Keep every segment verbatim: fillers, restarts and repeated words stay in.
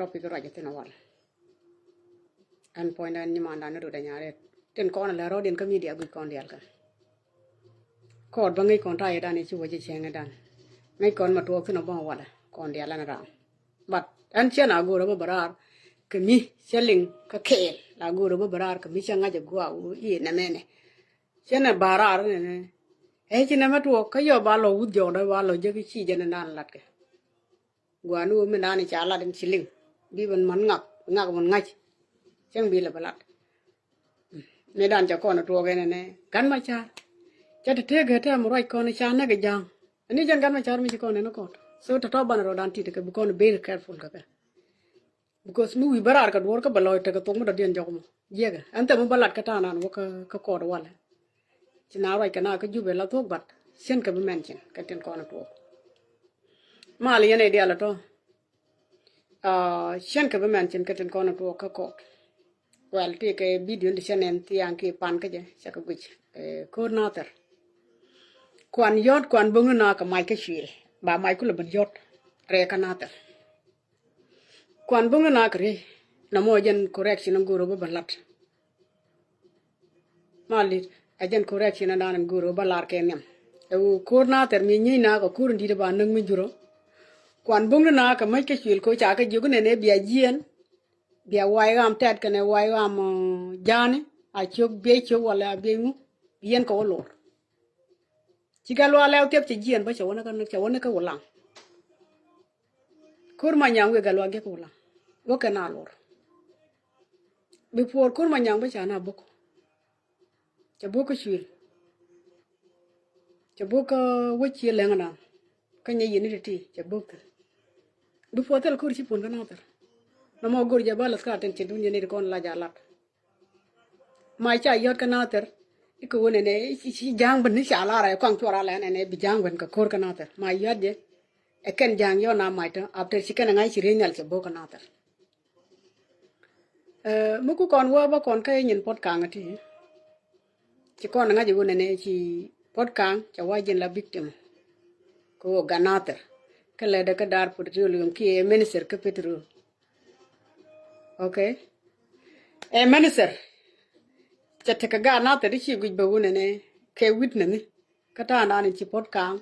topic ruac thin wal. Ɛn puɔ̱nydan nyimandan ni rut anyari tin kɔn lɛ rɔɔdiɛn kä media guic kɔn diaal kɛ. Kɔɔt bä ŋic kɔn ta̱yɛ dan i̱ ci wä ci cieŋ i̱ dan ŋic kɔn ma tuɔɔk thin ɔ bä walɛ kɔn diaal ɛn ram. But ɛn ciɛ na go̱o̱r ɛ bä bä raar kɛ mi cɛ liŋ kä kɛɛl la go̱o̱r ɛ bä bä raar kɛ mi cɛ ŋa̱c ɛ guaak i̱ nɛmɛnɛ. Cɛ nɛ ba raar nɛnɛ ɛ ci nɛmɛ tuɔɔk kä yɔ ba lɔ wuth jɔɔdɛ ba lɔ jek i̱ ci jɛn i̱ dan latkɛ. Gua̱a̱ni wä mindan i̱ ca lat in ci liŋ bi ben man ŋak ŋak man ŋa̱c. Cäŋ bi lɛ bä lat. Ni dan ca kɔn tuɔɔk ɛn ɛnɛ gan ma car. Ca te tëëk ɛ tɛm ruac kɔn ca näk ɛ ja̱a̱ŋ. Ɛn ni jɛn gan ma car mi ci kɔn ɛn kɔt so te tɔ ban rɔ dan tit kɛ bi kɔn very careful kɛ kɛ. Because mi wi̱i̱ bä raar kɛ duɔ̱ɔ̱r kä bɛ lɔc tekɛ thok mi dɔ̱diɛn jɔk mɔ jiɛkɛ ɛn thɛm mi bä lat kä ta̱a̱ nan wä kä kɔɔt walɛ. Ci na ruac kɛ na kä Jubɛ la thuɔ̱k bat cien kɛ bi mɛn cin kɛ tin kɔn tuɔɔk. Mal yɛn ɛ dial tɔ. Cien kɛ bi mɛn cin kɛ tin kɔn tuɔɔk kä kɔɔt. Well ti kɛ bidio ti cɛ nɛn thiaŋ ki pan kä jɛ cɛ kɛ guic. Ko̱r nathɛr. Kuan yɔt kuan boŋni na kɛ mac kä cuil ba mac kulɛ ben yɔt rɛɛ kä nathɛr. Kuan boŋni na kɛ ri na mɔ jɛn correction go̱o̱r bä ben lat. Malit a jɛn correction a dan go̱o̱r bä lar kɛ nhiam. Ɛ wu ko̱r nathɛr mi nyiey na kɛ ko̱r in di̱t ba näk mi jurɔ. Kuan boŋni na kɛ mac kä cuil ko ca kɛ jiök nɛn ɛ bia jiɛn. Bia wac ɣam tɛt kɛnɛ wac ɣam ja̱a̱ni a ciök biey ciök walɛ a biey ŋu. Yɛn kɛ wä lor. Ci kɛ luaak lɛw thiep cɛ jiɛn bä cɛ wä ni kä wä ni kä wulaŋ. Ko̱r ma nyaŋ wek kɛ luaak gi̱k wulaŋ wä kɛ na lor. Bi puɔr ko̱r ma nyaŋ bä ca na buk. Cɛ buk kä cuil. Cɛ buk kä wec ci lɛŋ na kä nyɛ yini ti ti cɛ buk thi̱n. Bi puɔr thil ko̱r ci puɔn kä na thir. Na mɔ go̱r jɛ bä läth ka tin ci dunia ni ti kɔn la ja lat. Ma ca yɔt kä nathɛr. Ikɛ wä nɛnɛ ci ja̱a̱ŋ ben ni ca lar ɛ kɔaŋ cuɔr alɛ nɛnɛ bi ja̱a̱ŋ ben kɛ ko̱r kä nathɛr ma yɔt jɛ. Ɛ kɛn ja̱a̱ŋ yɔt na mac tɔ after ci kɛn ɛ ŋa̱c ci riey nhial cɛ bo̱o̱k kä nathɛr. Mi ku kɔn wä bä kɔn kä nyin puɔt ka̱a̱ŋ ti. Ci kɔn ŋa̱c wä nɛnɛ ci puɔt ka̱a̱ŋ cɛ wä jin la victim. Kɛ wä gat nathɛr kä lɛ dɛ kä daar petroleum kiɛ minister kä petrol. Okay. Ɛ minister. Cɛ tekɛ gaat nathɛr ti ci guic bɛ wunɛ nɛ kɛ witness ni. Kä ta̱a̱ naan in ci puɔ̱t ka̱a̱ŋ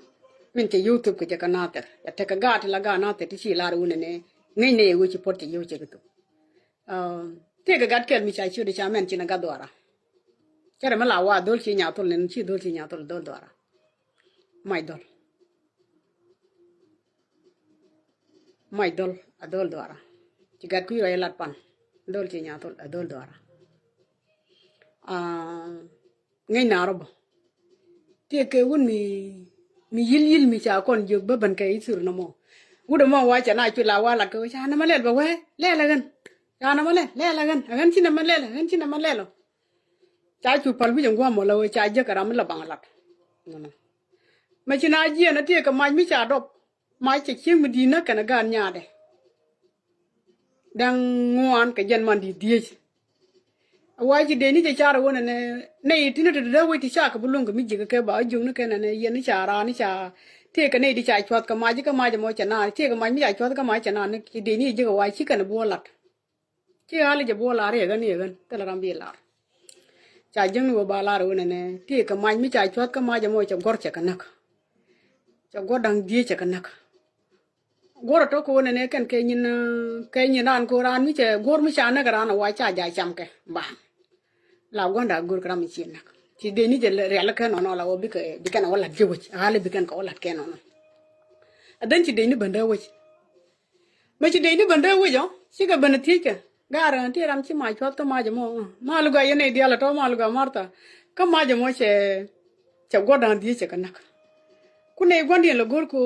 min cɛ yio̱w thop kɛ jɛ kä nathɛr. Cɛ tekɛ gaat ti la gaat nathɛr ti ci lar wunɛ nɛ ŋäcnɛ yɛ wee ci puɔ̱t cɛ yio̱w cɛ kɛ thop. Tëëkɛ gat kɛl mi ca ciöt ca mɛn ci nɛ gat dhuara. Cɛ rɛ mi la wa dhol ci nyathol nɛ ci dhol ci nyathol dhol dhuara. Mac dhol. Mac dhol a dhol dhuara. Ci gat kui̱ rɔy lat pan dhol ci nyathol a dhol dhuara. Ŋäc na rɔ bä. Tiɛ kɛ wun mi mi yil yil mi ca kɔn jiök bä ben kɛ ithur nɔmɔ. Wut ɛmɔ wa cɛ na cuil a wa lat kɛ wä ca nɛmɛ lɛl bɛ wee lɛl ɛ ɣän. Ca nɛmɛ lɛl lɛl ɛ ɣän ɛ ɣän ci nɛmɛ lɛl ɛ ɣän ci nɛmɛ lɛl ɔ. Ca cu pal wi̱c ɛn gua̱a̱m ɔ la wee ca jiäk kɛ ram mi la baŋ lat. Mɛ ci na jiɛn ɛ tiɛ kɛ mac mi ca dɔp. Mac cɛ cieŋ mi di̱i̱t näk kɛn ɛ gaat nyaatdɛ. Da̱ŋ ŋuan kɛ jɛn man di̱i̱t dhieec. Ɛ wa ci dee ni cɛ car ɛ wä nɛnɛ nɛy ti ni te dee wec ti ca kɛ bi luŋ kɛ mi jiäk kɛ ba jiök ni kɛn nɛnɛ yɛn ni ca raan ni ca tëëkɛ nɛy ti ca cua̱th kɛ mac kɛ mac ɛmɔ cɛ naan tëëkɛ mac mi ca cua̱th kɛ mac cɛ naan ni ci dee ni cɛ jiäk ɛ wa ci kɛn ɛ buɔ lat. Ci ɣali jɛ buɔ lar yɛ ɣän yɛ ɣän thilɛ ram bi lar. Ca jiäkni wä ba lar wä nɛnɛ ti kɛ mac mi ca cua̱th kä mac ɛmɔ cɛ guɔ̱r cɛ kɛ näk. Cɛ guɔ̱r da̱ŋ dhieec cɛ kɛ näk. Guɔ̱r ɛ tɔ̱ kɛ wä nɛnɛ kɛn kɛ nyin kɛ nyin raan ko̱ raan mi cɛ guɔ̱r mi ca näk raan ɛ wa ca ja cam kɛ ba. La gua̱nda go̱r kɛ ram mi ci näk ci dee ni jɛ rial kɛ nɔnɔ la wä bikɛ bikɛn wä lat jɛ wec ɣali bikɛn kɛ wä lat kɛ nɔnɔ. Ɛ dhän ci dee ni bändä wec. Mɛ ci dee ni bändä wec ɔ cikɛ bändä thiec kɛ gaarɛ ti ram ci mac cuath kä mac ɛmɔ. Mal gɔaa yɛn nɛy diaal ɛ tɔ mal gɔaa Martha. Kä mac ɛmɔ cɛ cɛ gua̱ndan dhiec cɛ kɛ näk. Ku nɛy gua̱ndiɛn lɛ go̱r ko.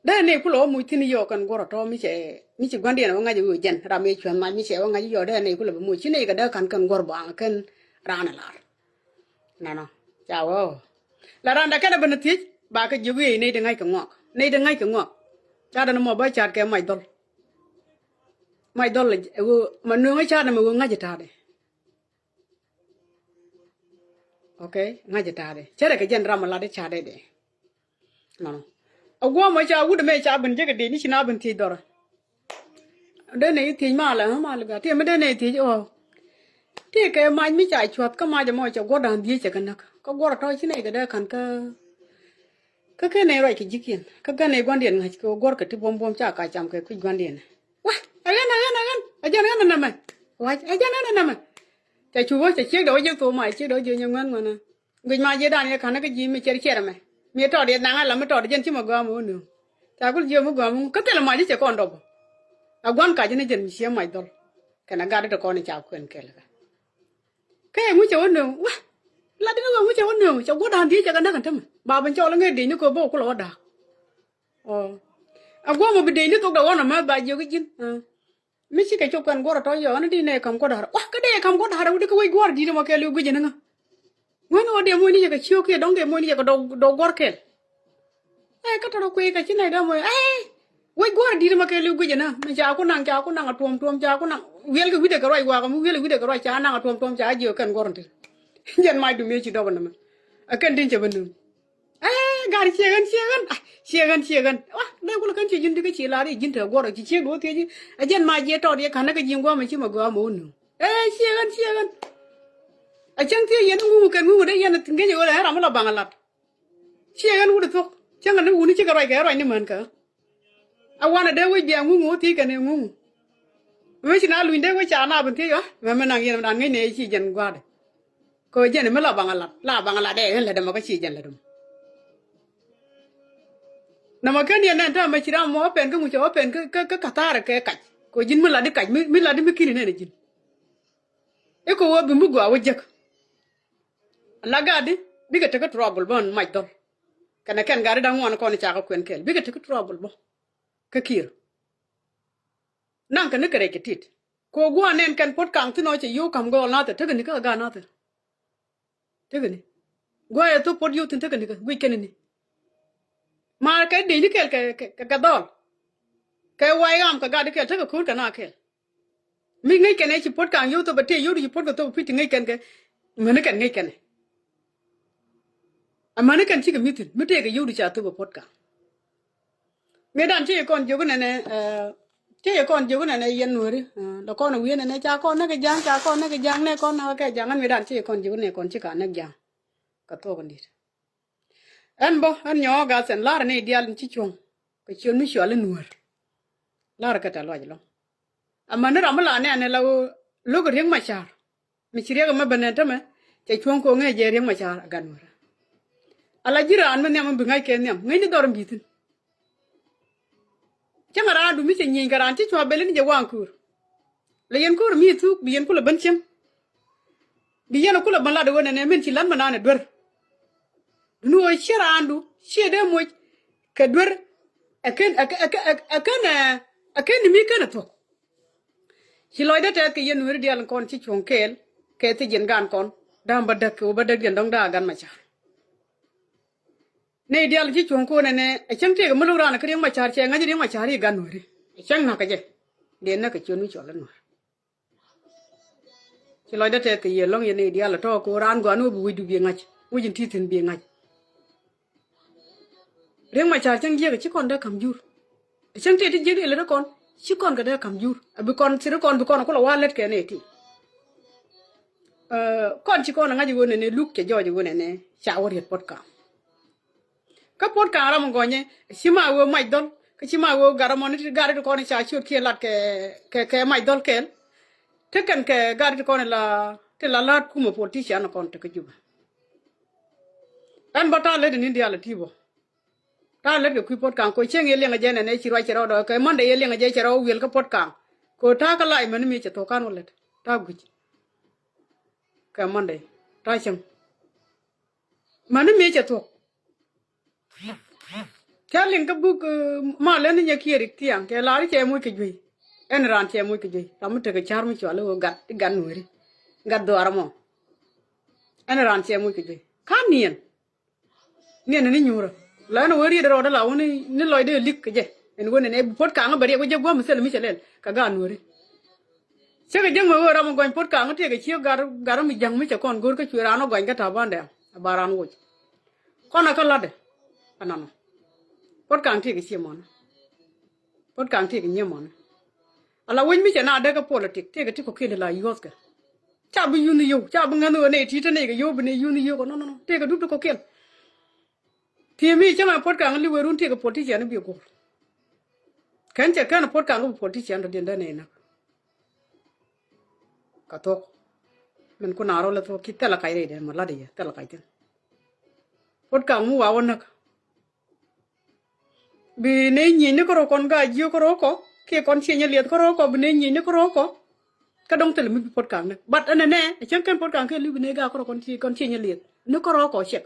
Dee nɛy kulɛ wä muc thi̱n yɔɔk kɛn guɔ̱r ɛ tɔ mi cɛ mi ci gua̱ndiɛn wä ŋa̱c ɛ wee jɛn ram mi cua̱th mac mi cɛ wä ŋa̱c yɔɔk dee nɛy kulɛ bä muc ci nɛy kɛ dee ka̱n kɛn guɔ̱r baaŋ kɛn raan ɛ lar. Nɔnɔ ca wä ɔ la randa kɛn a ben a thiec ba kɛ jiök i̱ nɛy di ŋa̱c kɛ ŋuak nɛy di ŋa̱c kɛ ŋuak. Ca dɛn mɔ bä ca̱a̱t kɛ mac dhɔl. Mac dhɔl ma nueŋä ca̱a̱t nɛ mɛ wee ŋa̱c i̱ ta̱a̱dɛ. Okay ŋa̱c i̱ ta̱a̱dɛ cärɛ kɛ jɛn ram a lat i̱ ca̱a̱dɛ dɛ. Nɔnɔ a guɔ̱mɔ ca wut ɛmɛ ca ben jekɛ dee ni ci na ben thiec dhɔrä. Dee nɛy thiec malɛ, ɣä mal gat tiɛ mi dee nɛy thiec ɣɔw. Ti kɛ mac mi ca cuath kä mac ɛmɔ cɛ guɔ̱r da̱ŋ dhieec cɛ kɛ näk. Kä guɔ̱r ɛ tɔ̱ ci nɛy kɛ dee ka̱n kä, kä ken nɛy ruac kɛ ji̱kiɛn kä ken nɛy gua̱ndiɛn ŋa̱c kɛ guɔ̱r kɛ ti buɔ̱m buɔ̱m ca kac cam kɛ kui̱c gua̱ndiɛn. Wä, ɛ ɣän, ɛ ɣän, ɛ ɣän, ɛ jɛn ɣän ɛ nɛmɛ. Wac, ɛ jɛn ɣän ɛ nɛmɛ. Cɛ cu wä cɛ ciek dee wä ji̱ thok mac ciek dee wä ji̱ nyɛ ŋuɛn ŋuɛn. Guic ma jiɛdan yɛ ka̱n kä ji̱ mi cɛr cɛr ɛmɛ. Mi tɔɔt yɛ naŋ ala mi tɔɔt jɛn ci ma gɔaa mɛ wä nööŋ. Ca kul jiɛ mi gɔaa mɛ ŋu kä thilɛ mac i̱ cɛ kɔn dɔp. A gua̱n kac ni jɛn mi ciɛ mac dhɔl. Kɛn a gat i̱ ti kɔn i̱ ca kuɛn kɛl kɛ. Kɛ ŋu cɛ wä nööŋ wä. Lat i̱ ni wä ŋu cɛ wä nööŋ cɛ gua̱dan dhiec cɛ kɛ näk ɛn tämɛ. Ba ben cɔl iŋɛ dec ni kɛ bä kulɛ wä da̱a̱k. Ɔ. A gua̱n mɔ bi dec ni thok dee wä nɔ mɛ ba jiök i̱ ji̱n. Mi cikɛ cop kɛn guɔ̱r ɛ tɔ̱ yɔɔk ni di nɛ ka̱m kuɔ̱t da̱rä. Wa kä dee ka̱m kuɔ̱t da̱rä wut di kä wec guɔ̱r di̱t ɛmɔ kɛɛliw guic ɛn ŋä. Ŋuäni wä dee moc ni yɛ kɛ ciök kiɛ dɔ̱ŋ dee moc ni yɛ kɛ dɔ̱k guɔ̱r kɛɛl. Ɛ kä tɔ̱rɔ kui̱ kɛ ci nɛy dee moc ɛ wec guɔ̱r di̱t ɛmɔ kɛɛliw guic ɛn ŋä. Mi ca ku naŋ ca ku naŋ a tuɔm tuɔm ca ku naŋ wiɛl kɛ wi̱dɛ kɛ ruac wakä mi wiɛl kɛ wi̱dɛ kɛ ruac ca naŋ a tuɔm tuɔm ca jiök kɛn guɔ̱r ɛn ti. Jɛn mac dum yɛ ci dɔk ɛn ɛmɛ. Ɛ kɛn di̱n cɛ bä nööŋ. Ɛ gar ciɛ ɣän ciɛ ɣän ah ciɛ ɣän ciɛ ɣän. Wa dee kulɛ kän ciɛ ji̱n dikä ci lar i̱ ji̱n te guɔr ci ciek duɔ̱ɔ̱r thiec i̱. Ɛ jɛn ma jiɛ tɔɔt yɛ ka̱n näk kä ji̱n gua̱a̱mɛ ci ma gɔaa mɛ wä nööŋ. Ɛ ciɛ ɣän ciɛ ɣän. Ɛ cäŋ thiec yɛn ŋuŋ kɛn ŋuŋ dee yɛn thi̱n kecɛ ɣöl ɛ ram mi la baŋ a lat. Ciɛ ɣän wut ɛ thuɔ̱k cäŋ ni wuni cikɛ ruac kɛ ruac ni män kä. A wanɛ dee wec bia ŋuŋ wä thiec kɛn ɛ ŋuŋ. Wec ci na luny dee wec ca na ben thiec ɣä mɛ mi naŋ yɛn mi dan ŋäc nɛ ci jɛn gua̱a̱dɛ. Kɛ jɛn mi la baŋ a lat la baŋ a lat ɛ ɣän lät ɛmɔ kä ci jɛn lät ɛmɔ. Nɔmɔ ken yɛn nɛn täämɛ ci ram mɔ ɣä pɛn kä ŋucä ɣä pɛn kä kä kä ka̱thaarɛ kɛ kac kɛ ji̱n mi lat di kac mi mi lat di mi ki̱ni nɛn ɛ ji̱n. I̱ kɛ ɣöö bi mi gɔaa wä jek. La gat di bikɛ tekä trouble bä mac dhɔl. Kɛnɛ kɛn gat di da̱ŋ ŋuan kɔn ca kä kuɛn kɛl bikɛ tekä trouble bä. Kä kiɛr. Naŋ kɛ ni kɛ rɛc kɛ tit. Kɛ ɣöö gua̱a̱r nɛn kɛn puɔ̱t kaŋ thi̱n ɔ cɛ yio̱w ka̱m gɔɔl nathɛ tekɛ ni kä gat nathɛ. Tekɛ ni gua̱a̱r yɛ thop puɔ̱t yio̱w thi̱n tekɛ ni kä guic kɛn ni. Ma kɛ dec ni kɛl kɛ kɛ kɛ dhɔl. Kɛ way ɣam kɛ gat di kɛl tekɛ ko̱r kɛ na kɛl. Mi ŋäc kɛn ɛ ci puɔ̱t kaŋ yio̱w thop ɛ tëë yio̱w di ci puɔ̱t kɛ thop ɛ pi̱c ti ŋäc kɛn kɛ. Mäni kɛn ŋäc kɛn ɛ. Amäni kɛn cikɛ mi thi̱n mi tëëkɛ yio̱w di ca thop ɛ puɔ̱t kaŋ. Mëëdan ci yɛ kɔn jiök nɛnɛ, ɛ, ci yɛ kɔn jiök nɛnɛ yɛn nuääri, ɛ, lɛ kɔn wi̱i̱ nɛnɛ ca kɔn näk ja̱a̱ŋ, ca kɔn näk ja̱a̱ŋ, nɛ kɔn näk kɛ ja̱a̱ŋ, ɛn mëëdan ci yɛ kɔn jiök nɛ kɔn ci ka näk ja̱a̱ŋ. Kɛ thuɔk in di̱t. Ɛn bä, ɛn nyɔɔk gas ɛn lar ni diaal in ci cuɔ̱ŋ. Kɛ ciöt mi cual in nuäär. Lar kɛ tɛ luac ɛlɔ̱ŋ. Amäni ram mi la nɛɛni la ɣöö lo̱k Riek Machar. Mi ci Riek ɛmɛ ben ɛn tämɛ cɛ cuɔ̱ŋ ko̱ŋ ɛ jɛ Riek Machar a gat nuäärä. Ala ji̱ raan mi nhiam mi bi ŋa̱ckɛ nhiam ŋäcni dhɔr in bi thi̱n. Cäŋ a raandu mi cɛ nyieny kɛ raan ci cua bel in jɛ waŋ köör. Lɛ yɛn köör mi thuk bi yɛn kulɛ ben cieŋ. Bi yɛn kulɛ ben lat ɣöö nɛnɛ min ci la̱t mi naan ɛ duer. Duni ɣöö ciɛ raandu ciɛ dee moc kɛ duer. Ɛ ken ɛ ken ɛ ken ɛ ken ni mi ken ɛ thuɔ̱k. Ci lɔcdä tɛth kɛ yɛn nueeri diaal in kɔn ci cuɔ̱ŋ kɛɛl kɛ thiec yɛn gan kɔn. Da̱a̱m bä däk kɛ wä bä däk yɛn dɔ̱ŋ da̱a̱ gan Machar. Nɛy diaal in ci cuɔ̱ŋ ko̱n ɛnɛ ɛ cäŋ tëëkɛ mi lo̱k raan ɛ kä Riek Machar cɛ ŋa̱c Riek Machar i̱ gan nueeri. Ɛ cäŋ na̱k kɛ jɛ dee näk kɛ ciöt mi cɔl i̱ nueer. Ci lɔcdä tɛth kɛ yiëë lɔ̱ŋ yɛn nɛy diaal ɛ tɔ̱ ko̱ raan gɔaa ni wä bi wecdu bi ŋa̱c wec in ti thi̱n bi ŋa̱c. Riek Machar cäŋ jiäk ci kɔn dee ka̱m jur. Cäŋ tëë ti jiäk ilɛ ti kɔn ci kɔn kɛ dee ka̱m jur a bi kɔn thir kɔn bi kɔn kulɛ wa lät kɛ nɛy ti. Ɛ, kɔn ci kɔn ŋa̱c i̱ ɣöö nɛnɛ luk cɛ jɔɔc i̱ ɣöö nɛnɛ ca wä riet puɔ̱t ka̱a̱ŋ. Kä puɔ̱t ka̱a̱ŋ ram in gɔnyɛ ci ma ɣöö mac dhɔl kä ci ma ɣöö gat ɛmɔ ni ti gat ti kɔn ca ciöt kiɛ lat kɛ kɛ kɛ mac dhɔl kɛɛl. Ti kɛn kɛ gat ti kɔn la ti la la̱a̱t kumɛ politician kɔn ti kä Juba. Ɛn bä ta̱a̱ lät in diaal ɛ ti bä. Ta̱a̱ lät kɛ kui̱ puɔ̱t ka̱a̱ŋ kɛ cieŋ yɛ liɛŋɛ jɛ nɛnɛ ci ruac cɛ rɔɔdɔ kɛ Monday yɛ liɛŋɛ jɛ cɛ rɔɔ wiɛl kä puɔ̱t ka̱a̱ŋ. Kɛ ta̱a̱ kä lac mäni mi cɛ thuɔ̱k ka̱n wä lät ta̱a̱ gui̱c. Kɛ Monday ta̱a̱ cieŋ mäni mi cɛ thuɔ̱k. Kɛ liŋ kä buk, eh, ma lɛn ni nyɛ kiɛ rik thiaŋ kɛ la̱r cɛ moc kɛ juey. Ɛn raan cɛ moc kɛ juey ram mi tekɛ ca̱r mi cual i̱ ɣöö gat i̱ gat nueeri. Gat dhuaar ɛmɔ. Ɛn raan cɛ moc kɛ juey ka̱n niɛn. Niɛn ni nyuurä la ɛn wee riet rɔɔdä la wä ni lɔcdä lik kɛ jɛ. Ɛn wen ɛn ɛ puɔ̱t ka̱a̱ŋ bɛ riɛk wä jɛ gua̱m mi thil mi cɛ lɛl kɛ gaat nueeri. Cä kɛ jäŋ mɛ wee ram mi gɔny puɔ̱t ka̱a̱ŋ tiɛɛkɛ ciek gat gat mi ja̱ŋ mi cɛ kɔn go̱r kä cuɛ raan wä gɔny kä ta̱a̱ bandɛ a ba raan woc. Kɔn a kä la̱tdɛ ɛnɔnɔ. Puɔ̱t ka̱a̱ŋ tiɛɛkɛ ciek mɔnä. Puɔ̱t ka̱a̱ŋ tiɛɛkɛ nyiee mɔnä. Ala wec mi cɛ na dee kä politik, tëëkɛ ti kɔ̱kiɛn ti la yuɔthkɛ. Ca bi yunh yio̱w, ca bi ŋänh ɣöö nɛy ti te nɛy kɛ yio̱w bi nɛy yunh yio̱w kɛ, no, no, no. Tëëkɛ dup ti kɔ̱kiɛn. Thiee mi cä mɛ puɔ̱t kaŋ li wee run tëëkɛ politician bi go̱o̱r. Kɛn cɛ kɛn puɔ̱t kaŋ bi politician tɔ diɛn dee nɛy näk. Ka thuɔ̱k. Min kun a rɔ lɛ thuɔ̱k ki thilɛ kac rɛydɛ mɔ lat yɛ thilɛ kac thi̱n. Puɔ̱t kaŋ mi wa wä näk. Bi nɛy nyiecni kärɔ̱ kɔn, gaa jiök kärɔ̱ kɔ, kiɛ kɔn cieny liɛth kärɔ̱ kɔ, bi nɛy nyiecni kärɔ̱ kɔ. Kä dɔ̱ŋ thilɛ mi bi puɔ̱t kaŋ ni. But ɛnɛ nɛ, ɛ cäŋ kɛn puɔ̱t kaŋ kɛ lui̱ bi nɛy gaa kärɔ̱ kɔn cieny, kɔn cieny liɛth ni kärɔ̱ kɔ ciɛk.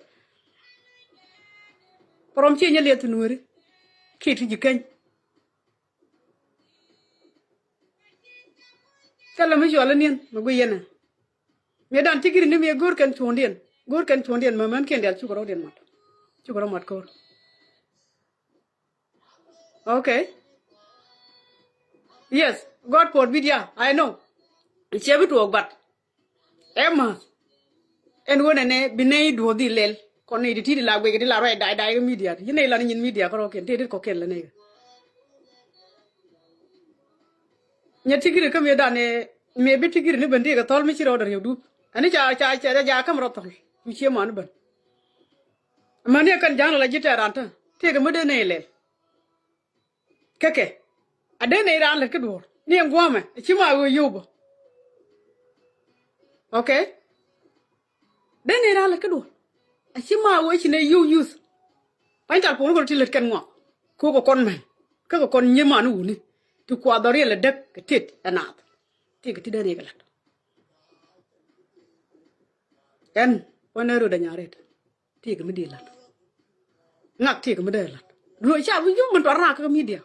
Prom cieny liɛth nueri. Kiɛ ti ji̱ keny. Thilɛ mi cuɔl iniɛn mi gui yɛn ɛ. Mëë dan ti giri ni mëë go̱o̱r kɛn cuɔ̱ndiɛn. Go̱o̱r kɛn cuɔ̱ndiɛn, mɛ mɛn kiɛn diaal cukɛ rɔ̱diɛn mat. Cukɛ rɔ mat ko̱r. Okay. Yes, God forbid, yeah, I know. Ciɛ bi tuɔɔk, but ɛ ma̱th. Ɛn ɣöö nɛnɛ bi nɛy duɔ̱ɔ̱th di lɛl. Kɔn nɛy ti ti di la guic kɛ ti la ruac da̱a̱c da̱a̱c kɛ media. Yi nɛy lan nyin media kärɔ̱kiɛn, tëë dit kɔ̱kiɛn lɛ nɛy kɛ. Nyɛ ti giri kä mëë dan ɛ, mëë bi ti giri ni ben tëëkɛ thɔl mi ci rɔɔdɛ riɛw dup. Ɛn ni ca, ca, ca, ca, ca käm rɔ thɔl. Mi cie man ben. Mäni ɛ kɛn ja̱ŋ lɛ la ji̱ tɛɛr ran te. Tëëkɛ mi dee nɛy lɛl. Kä kɛ a dee nɛy raan lät kä duɔ̱ɔ̱r ni ɛn gua̱a̱mɛ, a ci ma ɣöö yio̱w bä. Okay. Dee nɛy raan lät kä duɔ̱ɔ̱r, a ci ma ɣöö ci nɛy yio̱w youth. Pa̱ny tal puɔ̱n kɛ rɔ ti lät kɛn ŋuak. Ko̱k kɛ kɔn mɛn kä kɛ kɔn nyiman wuni. Ti kuath dhɔriɛn lɛ däk kɛ tet ɛ naath. Tëëkɛ ti dee nɛy kɛ la̱t. Ɛn wä nɛ röt ɛ nyaret. Tëëkɛ mi dee la̱t. Ŋak tëëkɛ mi dee la̱t. Duɔ̱ɔ̱r ca bi yio̱w min tuar raak kä media.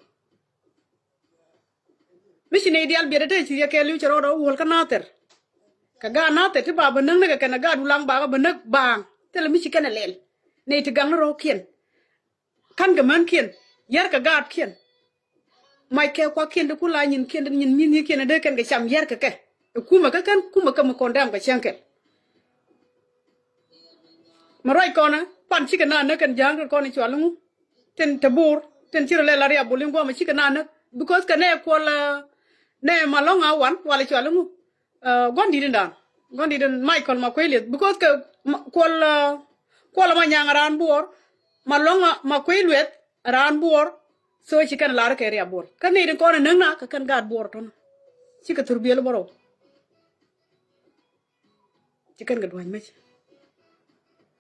Mi ci nɛy diaal biɛt ɛ te ci riɛk kɛɛliw cɛ rɔɔdɛ wä wuɔl kä Nathir. Kɛ gaat Nathir ti ba bä näk näk ɛ kɛn ɛ gaat Wulaŋ ba kä bä näk baaŋ. Thilɛ mi ci kɛn ɛ lɛl. Nɛy ti gaŋni rɔ̱ɔ̱kiɛn. Ka̱n kɛ mänkiɛn. Yär kɛ gaatkiɛn. Mac kɛ kuakiɛn ti ku la nyinkiɛn ti nyin mi̱thnikiɛn ɛ dee kɛn kɛ cam yär kɛ kɛ. Ɛ kumɛ kä kɛn kumɛ kä mi kɔn dɛm kɛ cäŋ kɛl. Mi ruac kɔnɛ pan cikɛ na näk kɛn ja̱a̱ŋ kɛn kɔn i̱ cual iŋu. Tin te Bor tin ci rɔ lɛ la Riabol in guamɛ cikɛ na näk. Because kɛ nɛ kuɔl, uh, nɛ Malɔŋ a wan wala cual iŋu. Uh, gua̱n di̱t in dan gua̱n di̱t in Michael Makuei Lueth. Because kɛ ma- kuɔl, uh, kuɔl ma nyaŋ raan Bor. Malɔŋ a Makuei Lueth raan Bor. So ci kɛn lar kɛ Riabol kä nɛy tin kɔn in näk na kɛ kɛn gaat Bor tɔn. Cikɛ thur biɛl bärɔw. Ci kɛn kɛ dua̱ny mec.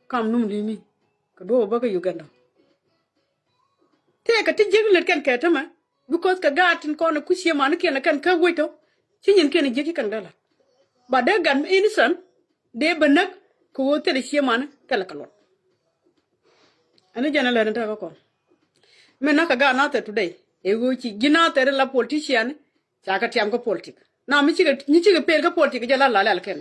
Kam num li̱mi kɛ duɔ̱ɔ̱p bä kä Uganda. Tëëkɛ ti jiäk lät kɛn kɛ tämɛ. Because kɛ gaat tin kɔn ku cie manikiɛn kɛn kä wec tɔ. Ci nyinkiɛn jiäk ci kɛn dee la̱t. Ba dee gat mi innocent dee bä näk kɛ ɣöö thilɛ cie mani thilɛ kɛ luɔt. Ɛn ni jɛn ɛ lät ni tekɛ kɔn. Mi näk kɛ gaat Nathir today ɛ ɣöö ci ji̱ Nathir la politician. Ca kɛ tiam kä politik. Na mi cikɛ, mi cikɛ pel kä politik jɛ la la lɛl kɛn.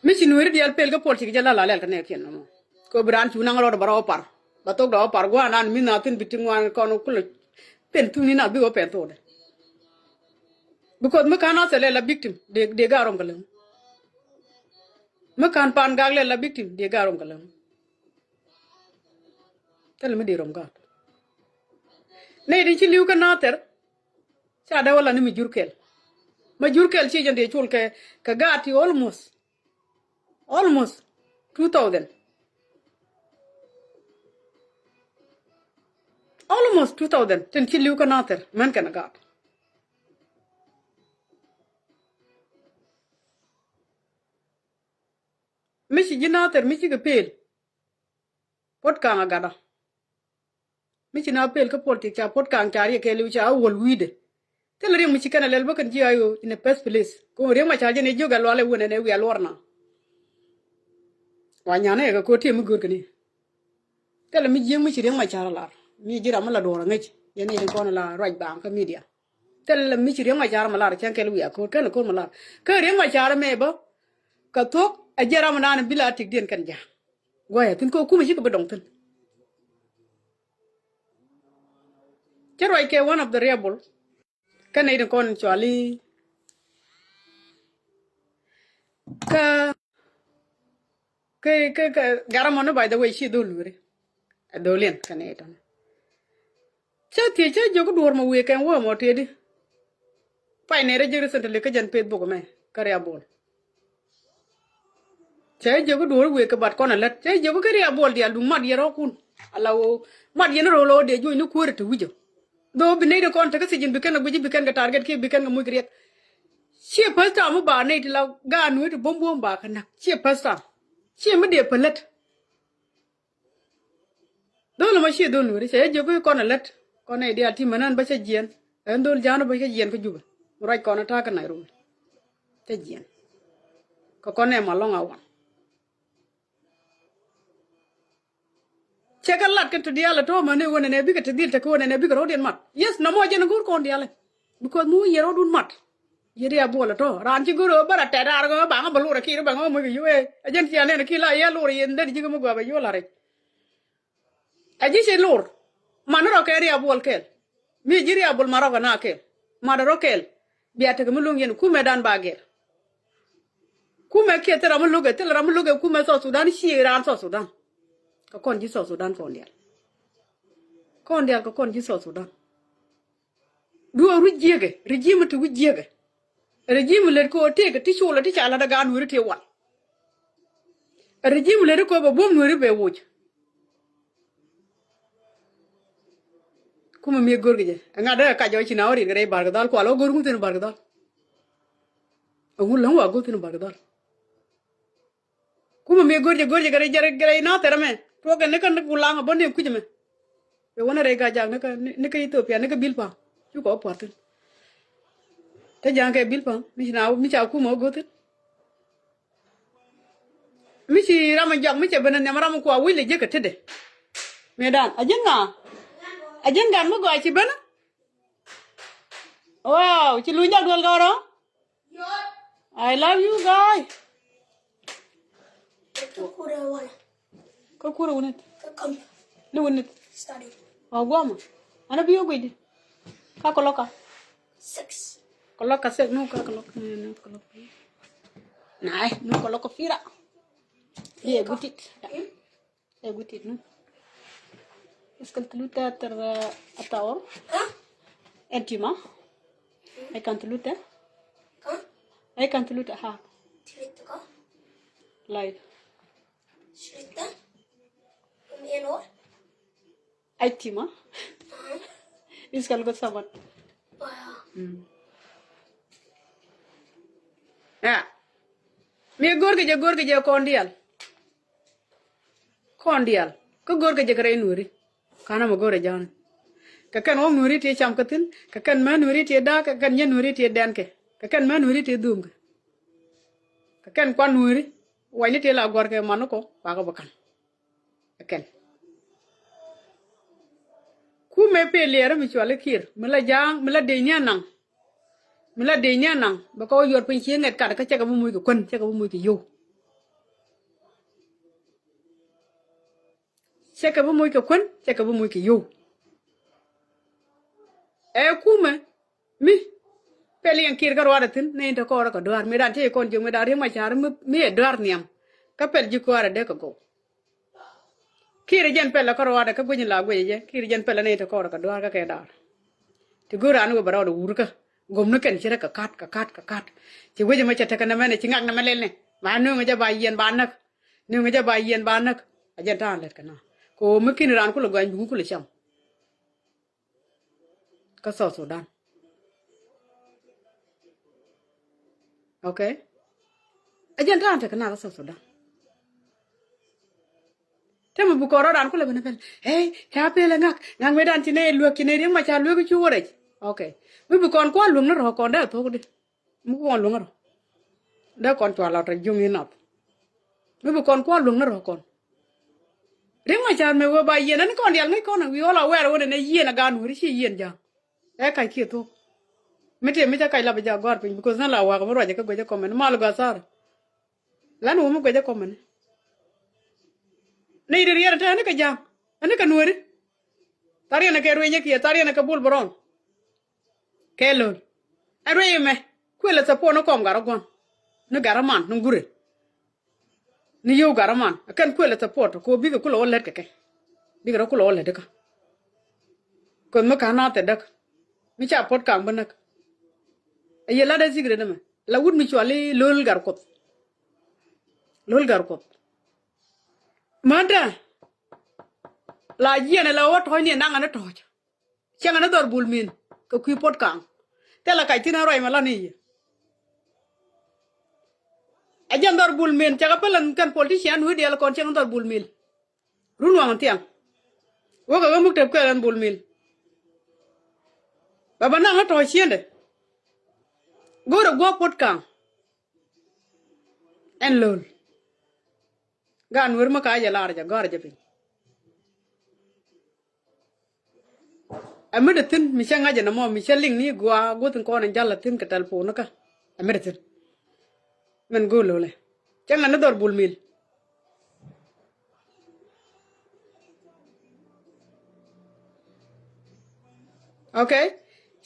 Mi ci nueri diɛl pel kä politik jɛ la la lɛl kɛ nɛ kiɛn nɔmɔ. Kɛ bi raan cu naŋ rɔɔd ba rɔ par ba thok dɔ par gua̱a̱n raan mi na thin bi ti ŋuan kɔn kulɛ. Pen thuni na bi wä pen thokdɛ. Because mi kan a thɛl lɛ la victim de, de ga rɔm kɛ lɛŋ. Mi kan pan gak lɛ la victim de ga rɔm kɛ lɛŋ. Thɛl mi de rɔm gaat. Nɛ di ci li̱w kä Nathir. Ca dee wä la ni mi jur kɛl. Ma jur kɛl ci jɛn dee col kɛ, kɛ gaat ti almost, almost two thousand. Almost two thousand tin ci li̱w kä Nathir mɛn kɛn gaat. Mi ci ji̱ Nathir mi cikɛ pel. Puɔ̱t Kaŋ a gatdä. Mi ci na pel kä politik ca Puɔ̱t Kaŋ ca riɛk kɛɛliw ca a wuɔl wi̱i̱dɛ. Thilɛ riɛk mi ci kɛn a lɛl bä kɛn ji̱ a ɣöö in a first place. Kɛ ɣöö Riek Machar jɛn ɛ jiök ɛ lualɛ wunɛ nɛ wiaa luɔr na. Wa nyanɛ ɛ kɛ ko̱r tiɛm mi görkɛ ni. Thilɛ mi jiäk mi ci Riek Machar a lar mi ji̱ ram mi la duɔ̱ɔ̱r a ŋäc yɛn i̱ kɔn a la ruac baaŋ kä media. Thilɛ mi ci Riek Machar mi lar cɛn kɛl wiaa ko̱r kɛn a ko̱r mi lar kä Riek Machar mɛ bä. Kɛ thuɔ̱k a jiɛn ram mi naan bi la tikdiɛn kɛn ja̱a̱ŋ. Gua̱a̱c a thi̱n kä kumɛ cikɛ bi dɔŋ thi̱n. Cä ruac kɛ one of the rebel. Kä nɛy tin kɔn cuali kä kä kä kä garamɔ ni, by the way, ci dhol weri. A dholiɛn kä nɛy tin cä thiec cä jiök duɔ̱ɔ̱r mɔ wëë kɛn wä mɔ tëëdi. Pay nɛy rɛ ji̱ recently kä jɛn Facebook mɛ kä Riabuɔl. Cɛ jiök i̱ duɔ̱ɔ̱r wëë kɛ bat kɔn ɛ lät. Cɛ jiök i̱ kä Riabuɔl diaal duŋ mat yɛn rɔ̱kun. Ala ɣöö mat yɛn rɔ̱ lɔ dee juɔ̱cni kuäär ti wi̱cä. Dho̱o̱ bi nɛy ti kɔn tekä thiec in bi kɛn kɛ guic i̱ bi kɛn kɛ target kiɛ bi kɛn kɛ muc kɛ riɛk. Ciɛ first time mi ba nɛy ti la gaat nueeri ti buɔ̱m buɔ̱m ba kɛ näk. Ciɛ first time. Ciɛ mi dee pä lät. Dhol ɛmɔ ciɛ dhol nueeri, cɛ jɛ jiök i̱ kɔn ɛ lät. Kɔn ɛ diaal ti mɛn ɛn bä cä jiɛn. Ɛn dhol ja̱a̱n bä cä jiɛn kä Jubɛ. Mi ruac kɔn ɛ ta̱a̱ kä Nairobi. Cä jiɛn. Kɛ kɔn ɛ malɔŋ a wan. Cɛ kɛ lat kɛ ti diaal ɛ tɔ̱ mɛn ɛ ɣöö nɛnɛ bikɛ ti dhil tekɛ ɣöö nɛnɛ bikɛ rɔ̱diɛn mat. Yes, nɔmɔ jɛn ɛ go̱o̱r kɔn diaal ɛ. Because mi wä yɛ rɔ̱dun mat. Yɛ Riabuɔl ɛ tɔ̱. Raan ci go̱o̱r ɛ ɣöö bä rɔ tɛt raar kɛ ɣöö baŋä bä lor ɛ kiir bɛ ŋä muc kɛ yio̱w ɛ. Ɛ jɛn cia nɛn ɛ kiir la yɛ lor yɛn dee ji̱ kɛ mi gɔaa bɛ yio̱w la rɛc. Ɛ ji̱ ci lor. Man rɔ kɛ Riabuɔl kɛɛl. Mi ji̱ Riabuɔl man rɔ kɛ na kɛɛl. Man rɔ kɛɛl. Bia tekɛ mi luŋ yɛn kumɛ dan ba gɛr. Kumɛ kiɛ thil ram mi lo̱kɛ, thil ram mi lo̱kɛ kumɛ South Sudan, ci raan South Sudan. Kɛ kɔn ji̱ South Sudan kɔn diaal. Kɔn diaal kɛ kɔn ji̱ South Sudan. Duɔ̱ɔ̱r wi̱c jiäkɛ, regime ti wi̱c jiäkɛ. Regime lät kɛ ɣöö tëëkɛ ti colɛ ti ca la̱t ɛ gaat nueeri tëë wal. Regime lät kɛ ɣöö bɛ buɔ̱m nueeri bɛ woc. Kumɛ mi go̱rkɛ jɛ. Ɛ ŋa̱t dee ɛ kac ɔ ci na wä riet kɛ rɛy barkɛ dhal kual ɔ go̱r ŋu thi̱n barkɛ dhal. Ɛ ŋu läŋ wa go̱r thi̱n barkɛ dhal. Kumɛ mi go̱r jɛ go̱r jɛ kɛ rɛy jɛ rɛy na thɛrɛ mɛ. Tuɔkɛ ni kä ni ku laŋ ɛ bä ni kui̱c mɛ. Ɛ wä ni rɛy Gajak ni kä ni kä Ethiopia ni kä Bilpam. Cukɛ wä pua̱r thi̱n. Te ja̱a̱ŋ kɛ Bilpam mi ci na mi ca kumɛ wä go̱r thi̱n. Mi ci ram a jɔak mi cɛ ben a nhiam ram a kua wi̱c lɛ jiäk kɛ tetdɛ. Mëëdan a ji̱n ŋa? A ji̱n gat mi gɔaa ci ben a? Wow, ci luny jak duel gɔrɔ. I love you guy. Kä kurɛ wunit. Ni wunit. Wa guama. Ana bi yo guidi. Ka koloka. Six. Koloka six, nu ka koloka, nu koloka. Nai, nu koloka fira. Ye gutit. Ye gutit nu. Iskal tuluta ter ataor. Entima. Ay kan tuluta. Ay kan tuluta ha. Live. Ay tima. Iskal got sabat. Ya. Mi go̱rkɛ jɛ go̱rkɛ jɛ kɔn diaal. Kɔn diaal kä go̱rkɛ jɛ kɛ rɛy nueri. Ka̱n amɛ go̱rɛ ja̱a̱n. Kɛ kɛn ɣɔ̱k nueri tiɛ cam kä thi̱n. Kɛ kɛn män nueri tiɛ da̱a̱k. Kɛ kɛn nyän nueri tiɛ dɛnkɛ. Kɛ kɛn män nueri tiɛ dhumkɛ. Kɛ kɛn kuan nueri. Wacni tiɛ la gua̱rkɛ manikɔ bakɔ bä ka̱n. Ɛ kɛn. Kumɛ pee liɛɛrä mi cuali Kiir mi la ja̱a̱ŋ mi la dec ni anaŋ. Mi la dec ni anaŋ bɛ kɛ wä yuɔr piny ci ŋɛt kat kä cɛ kɛ bi muc kɛ kuän cɛ kɛ bi muc kɛ yio̱w. Cɛ kɛ bi muc kɛ kuän cɛ kɛ bi muc kɛ yio̱w. Ɛ kumɛ. Mi pɛl yɛn Kiir kä ruaadɛ thi̱n ni in te kɔɔrä kɛ dua̱a̱r mi dan ti kɔn jiök mi dan Riek Machar mi ɛ dua̱a̱r nhiam. Kä pɛl ji̱ kɔɔrä dee kɛ gɔw. Kiir jɛn pɛl kä ruaadɛ kä guic in la guic jɛ Kiir jɛn pɛl ni in te kɔɔrä kɛ dua̱a̱r kä kɛ da̱a̱r. Ti go̱o̱r raan wee bɛ rɔɔdɛ wur kä gom ni kɛn ci rɛ kɛ ka̱t kɛ ka̱t kɛ ka̱t. Ci wec ɛmɛ cɛ tekɛ nɛmɛ ni ci ŋak nɛmɛ lɛl ni ba nööŋɛ jɛ ba yiɛn ba näk. Nööŋɛ jɛ ba yiɛn ba näk. A jɛn ta̱a̱ lɛt kɛ na kɛ ɣöö mi ki̱n raan kulɛ gɔany duŋ kulɛ cam. Kä South Sudan. Okay. A jɛn ta̱a̱ tekɛ na kä South Sudan. Te mi bi kɔn rɔ̱dan kulɛ ben a pɛl ɛ ca pɛl ɛ ŋak ŋak mëëdan ci nɛ luek ci nɛ Riek Machar luek cu wä rɛc. Okay. Mi bi kɔn kua̱r luek ni rɔ̱ kɔn dee a thuɔ̱k di. Mi kɔn luäŋä rɔ dee kɔn cua lɔt rɔ juŋ inɔth. Mi bi kɔn kua̱r luäŋä rɔ kɔn. Riek Machar mëë wee ba yiɛn ɛn kɔn dial ŋäc kɔn wi̱i̱ ɣɔl a wɛɛr ɣöö nɛn ɛ yiɛn a gaan weri ci yiɛn ja̱a̱ŋ. Ɛ kac kiɛ thuɔ̱k. Mi tëë mi ca kac la bi jaak gɔ̱a̱r piny because nä la wakä mi ruacä kä guecä kɔmɛn mal gɔ̱a̱r thar. Lan wä mi guecä kɔmɛn. Nɛy ti riɛt ɛ te ɛn kɛ ja̱a̱ŋ ɛn kɛ nueri. Thariɛn ɛ kɛ ruenyä kiɛ thariɛn ɛ kɛ bul bɛ rɔn. Kɛ lo̱l. Ɛ ruec ɛmɛ kuël ɛ thɛpuɔn ni kɔm gat rɔ gua̱n ni gat rɔ man ni gurɛ. Ni yio̱w gat rɔ man ɛ kɛn kuël ɛ thɛpuɔt kɛ ɣöö bikɛ kulɛ wä lät kɛ kɛ. Bikɛ rɔ kulɛ wä lät ikä. Kueth mi ka̱n nath ɛ däk mi ca puɔ̱t kaŋ bi näk. Ɛ yɛ lat ɛ secret ɛmɛ. La wut mi cuali Lol Gatkuoth. Lol Gatkuoth. Manda. La jiɛn ɛ la wä tɔ̱ɔ̱cni naŋ ani tɔ̱ɔ̱c. Cäŋ ani dhɔr Bul Mel kɛ kui̱ Puɔt Kaŋ. Thilɛ kac thi̱n ɛ ruac mɛ la ni yɛ. Ɛ jɛn dhɔr Bul Mel cɛ kɛ päl ɛn kɛn politician wi̱i̱ diaal kɔn cäŋ ani dhɔr Bul Mel. Run waŋ thiaŋ. Wä kɛ ɣä muk tɛp kɛɛl ɛn Bul Mel. Bɛ bɛ naŋ ɛ tɔ̱ɔ̱c ciendɛ. Go̱o̱rɛ gua̱a̱p Puɔt Kaŋ. Ɛn Lol. Gaat Nuer mi ka jɛ lar jɛ gɔ̱a̱r jɛ piny. Ɛ mi dee thi̱n mi cä ŋa̱c ɛn ɛmɔ mi cä liŋ ni gua̱a̱ guäth in kɔn in jal a thi̱n kɛ tɛlpon kä. Ɛ mi dee thi̱n. Min go̱o̱r Lolɛ. Cä ŋa̱c ni dhɔr Bul Mel. Okay.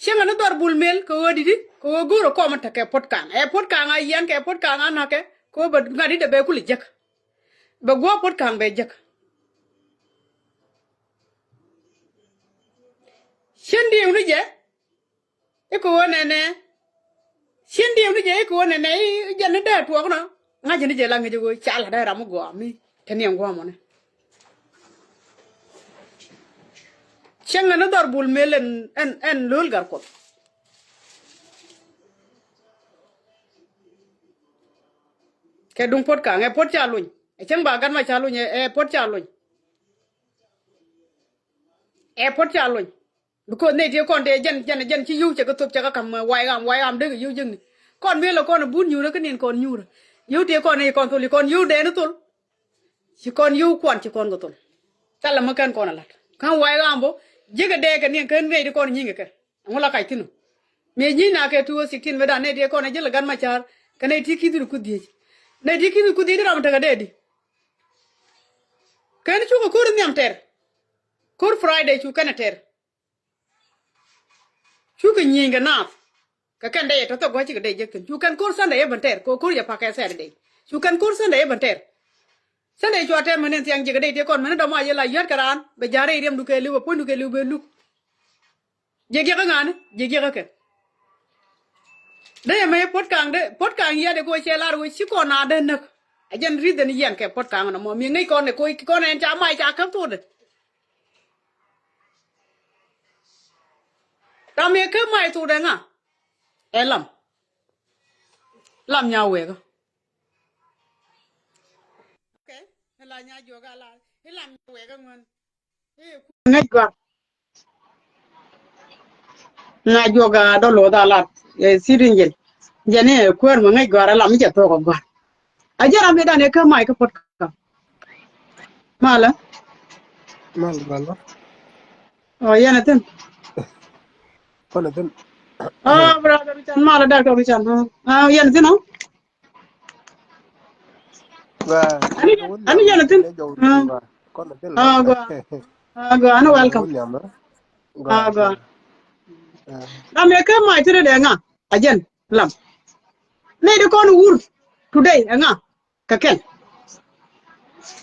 Cäŋ ani dhɔr Bul Mel kɛ ɣöö di̱t i̱ kɛ ɣöö go̱o̱rɛ kɔm in tekɛ Puɔt Kaŋ. Ɛ Puɔt Kaŋ a yian kɛ Puɔt Kaŋ a na̱kɛ kɛ ɣöö bɛ ŋa̱t i̱ dee bɛ kulɛ jek. Bɛ gua̱a̱p Puɔt Kaŋ bɛ jek. Cien diw ni jɛ. I̱ kɛ ɣöö nɛnɛ. Cien diw ni jɛ i̱ kɛ ɣöö nɛnɛ i̱ jɛn ni dee tuɔɔk nɔ. Ŋa̱c ni jɛ la ŋäc i̱ ɣöö ca la̱t dee ram mi gɔaa mi te niɛŋ gua̱a̱mɔni. Cäŋ ɛn ni dhɔr Bul Mel ɛn, ɛn, ɛn Lol Gatkuɔth. Kɛ duŋ Puɔt Kaŋ ɛ Puɔt ca luny. Ɛ cäŋ ba gat ma ca luny ɛ, ɛ Puɔt ca luny. Ɛ Puɔt ca luny. Because nɛy tëë kɔn tëë jɛn, jɛn, jɛn ci yio̱w cɛ kɛ thop cɛ kɛ ka̱m, uh, way ɣam, way ɣam dee kɛ yio̱w jiäkni. Kɔn mëë lɛ kɔn bun nyuurä kä ni̱n kɔn nyuurä. Yio̱w tëë kɔn nɛy kɔn thol i̱ kɔn yio̱w dee ni thol. Ci kɔn yio̱w kuan ci kɔn kɛ thol. Thilɛ mi kɛn kɔn a la̱t. Kä way ɣam bä jiäkɛ dee kɛ ni̱n kä nɛy ti kɔn nyi̱ŋ kɛ kɛ. Ɛŋu la kac thi̱n ɔ. Mëë nyi̱n na kɛ two oh sixteen mëë dan nɛy tëë kɔn a ji̱ lɛ Gat Macar. Kɛ nɛy ti ki̱th ni ku dhiec. Nɛy ti ki̱th ni ku dhiec di ram tekɛ dee di. Kɛn cukɛ ko̱r nhiam tɛr. Ko̱r Friday cu kɛn a tɛr. Cukɛ nyieny kɛ naath. Kɛ kɛn dee tɔ̱ thok gua̱c cikɛ dee jek thi̱n. Cu kɛn ko̱r Sunday ëë ben tɛr. Ko̱ ko̱r jɛ pak kɛ Saturday. Cu kɛn ko̱r Sunday ëë ben tɛr. Sunday cua tɛr mɛn in thiaŋ jek kɛ dee tiɛ kɔn mɛn in dɔ̱mɔ a yɛ la yua̱t kɛ raan. Bɛ ja̱r rɛy riɛmdu kɛ li̱w bɛ puɔ̱nydu kɛ li̱w bɛ luk. Jek jek kä ŋa̱ni jek jek kä kɛ. Dee mɛ Puɔt Kaŋ dee Puɔt Kaŋ yia̱t dee kɛ wä cɛ lar wä ci kɔn a dee näk. A jɛn reason yiɛn kɛ Puɔt Kaŋ nɔmɔ mi ŋäc kɔn dee kɛ wä kɔn ɛn ca mac ca käp thokdɛ. Ram yɛ kä mac thokdɛ ŋa. Ɛ Lam. Lam Nyawɛɛkä. Okay. Ɛ la Nyajuɔk a la. Ɛ Lam Nyawɛɛkä ŋuan. Ŋäc gɔaa. Nyajuɔk a dɔl loth a lat. Ɛ sit in jɛn. Jɛn i̱ kuäär mi ŋäc gɔaa a Lam i̱ cɛ thuɔk a gɔaa. A jɛ ram i̱ dan i̱ kä mac kä Puɔt Kaŋ. Malä. Malä, malä. Ɔ, yɛn a thi̱n. Kɔn a thi̱n. Ɔ, brother Richard, malä, doctor Richard. Ɔ, yɛn a thi̱n ɔ. Ani, ani yɛn a thi̱n. Ɔ, gua. Ɔ, gua, ani welcome. Ɔ, gua. Ram yɛ kɛ mac ti rɛ dɛ ŋa. A jɛn, Lam. Nɛy di kɔn wur today ɛ ŋa. Kɛ kɛn.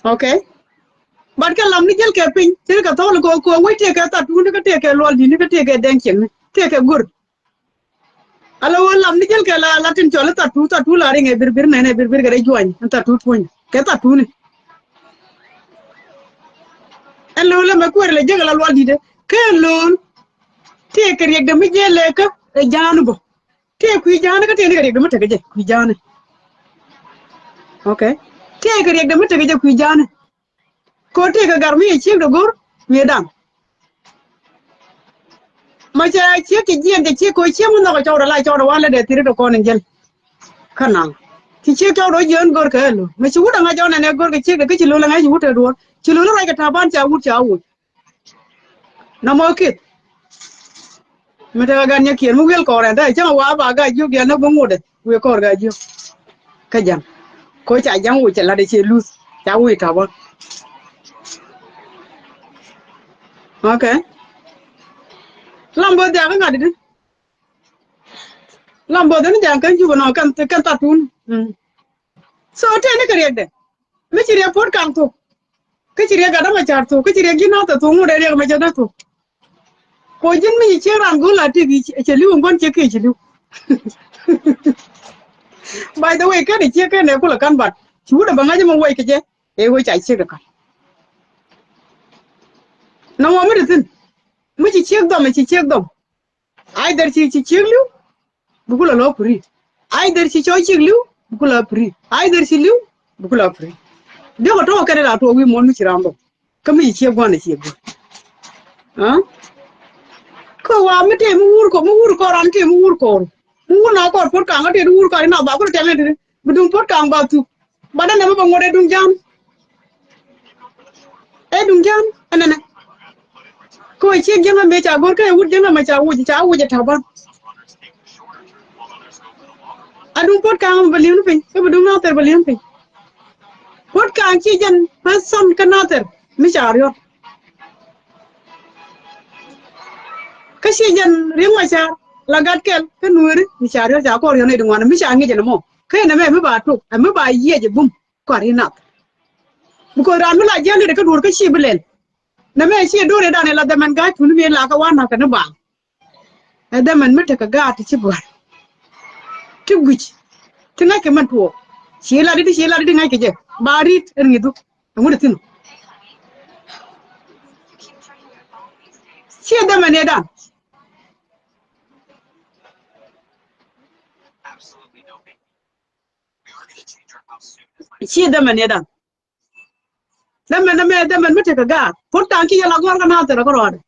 Okay. But kɛ Lam ni jäl kɛ piny, tëë kɛ thɔl kɛ kɛ wec tëë kɛ thattuni kä tëë kɛ luɔl di̱tni kä tëë kɛ dɛŋ ciɛŋni tëë kɛ go̱r. Ala wä Lam ni jäl kɛ la la tin cɔl i̱ thattu, thattu la riŋ ɛ birbir nɛn ɛ birbir kɛ rɛ juany in thattu tuɔ̱ny kɛ thattuni. Ɛn lo̱l ɛmɛ kuɛɛr lɛ jek ala luɔl di̱tɛ kɛ lo̱l. Tëë kɛ riɛkdɛ mi jɛ lɛ kä ɛ ja̱a̱n bä. Tëë kui̱ ja̱a̱ni kä tëë ni kɛ riɛkdɛ mi tekɛ jɛ kui̱ ja̱a̱ni. Okay. Tëë kɛ riɛkdɛ mi tekɛ jɛ kui̱ ja̱a̱ni. Kɛ ɣöö tëë kɛ gar mi yɛ ciekdɛ go̱r mi yɛ da̱ŋ. Ma cɛ ciek cɛ jiɛn cɛ ciek kɛ ɣöö ciek mi nhɔkɛ cɔwdɛ la cɔwdɛ wan lɛ dee thiri dɛ kɔn in jäl. Kä naŋ ci ciek cɔwdɛ ɣöö jiɛn go̱r kɛ ɣä lo̱ mi ci wut aŋa cɔw nɛnɛ go̱r kɛ ciekdɛ kä ci lo̱l aŋa ci wut te duɔ̱ɔ̱r ci lo̱l ruac kɛ ta̱a̱ ban ca wut ca wut. Nɔmɔ kith. Mi tekɛ gan nyɛ kiɛn mi wi̱el kɔrɛ dee cäŋ wa ba ga jiök diɛn ni bi ŋutdɛ wi̱i̱ kɔr ga jiök. Kä ja̱ŋ ko ca ja̱ŋ wi̱i̱ cɛ la̱t cɛ luth ca wi̱i̱ tɔpä. Okay. Lam both jakä ŋa̱t di. Lam both ni jakä kɛn cupä nɔ kɛn kɛn thattun. Mm. So tëë ni kɛ riɛkdɛ. Mi ci riɛk Puɔt Kaŋ thok. Kä ci riɛk Gatdä Macar thok kä ci riɛk ji̱n nath thok ŋut ɛ riɛk mɛ cɛ dä thok. Ko ji̱n mi ci ciek ran go̱l a tëk i̱ cɛ li̱w in gua̱n ciek kiɛ ci li̱w. By the way, kɛn i̱ ciek kɛn ɛ kulɛ ka̱n, but ci wut ɛ bɛ ŋa̱c ɛmɛ wec kɛ jɛ. Ɛ wec ca ciek ɛ ka̱n. Nɔmɔ mi ti thi̱n mi ci ciek dhɔm, ɛ ci ciek dhɔm. Either ci, ci ciek li̱w, bi kulɛ lɔ free. Either ci cɔw ciek li̱w, bi kulɛ free. Either ci li̱w, bi kulɛ free. Diɔ̱k ɛ tɔ̱ kɛn ɛ la tuɔɔk wi̱i̱ muɔ̱n mi ci ram dhɔm. Kä mi ci ciek gua̱n ɛ ciek gua̱n. Kä wa mi tëë mi wur kɔ, mi wur kɔ ran tëë mi wur kɔ. Mi wur na kɔr Puɔ̱t Ka̱a̱ŋ kä tëë mi wur kɔ ri na ba kulɛ tɛm ɛ tëë. Bi duŋ Puɔ̱t Ka̱a̱ŋ ba thuk. Ba dee nɛmɛ ba ŋuɔ̱t ɛ duŋ ja̱a̱n. Ɛ duŋ ja̱a̱n ɛnɛnɛ. Kɛ wee ciek jiäŋä mëë ca go̱r kä ɛ wut jiäŋä mɛ ca wuc, ca wuc ɛ ta̱pa̱n. A duŋ Puɔ̱t Ka̱a̱ŋ bɛ li̱em ni piny, kä bi duŋ Nathɛr bɛ li̱em piny. Puɔ̱t Ka̱a̱ŋ ci jɛn person kä Nathɛr mi ca riɔ̱t. Kä ci jɛn Riek Macar la gat kɛl kä Nueeri mi ca riɔ̱t ca kɔr riɔ̱t ni di ŋuan mi ca ŋi̱c ɛn ɛmɔ. Kä ɛn ɛmɛ mi ba tok, ɛ mi ba yiɛc ɛ bum. Kɔr i̱ nath. Because ran mi la jiɛn ri kä duɔ̱ɔ̱r kä ci bi lɛl. Nɛ mɛ ci do̱r i̱ dan i̱ la dhɛmɛn ga̱a̱c tuni mi la kä wan nath kɛ ni baaŋ. Ɛ dhɛmɛn mi tekɛ gaat ti ci buar. Ti guic. Ti ŋa̱ckɛ mɛn tuɔɔk. Ci lat i̱ ti ci lat i̱ ti ŋa̱ckɛ jɛ. Ba ri̱t ɛn ŋi̱thu. Ɛŋu ti thi̱n. Ci ɛ dhɛmɛn i̱ dan. Ci dhɛmɛn yɛ dan. Dhɛmɛn, dhɛmɛn, dhɛmɛn mi tekɛ gaat. Puɔ̱t Ka̱a̱ŋ ci yɛ la gɔ̱r kä Nathɛr kä rɔɔdɛ.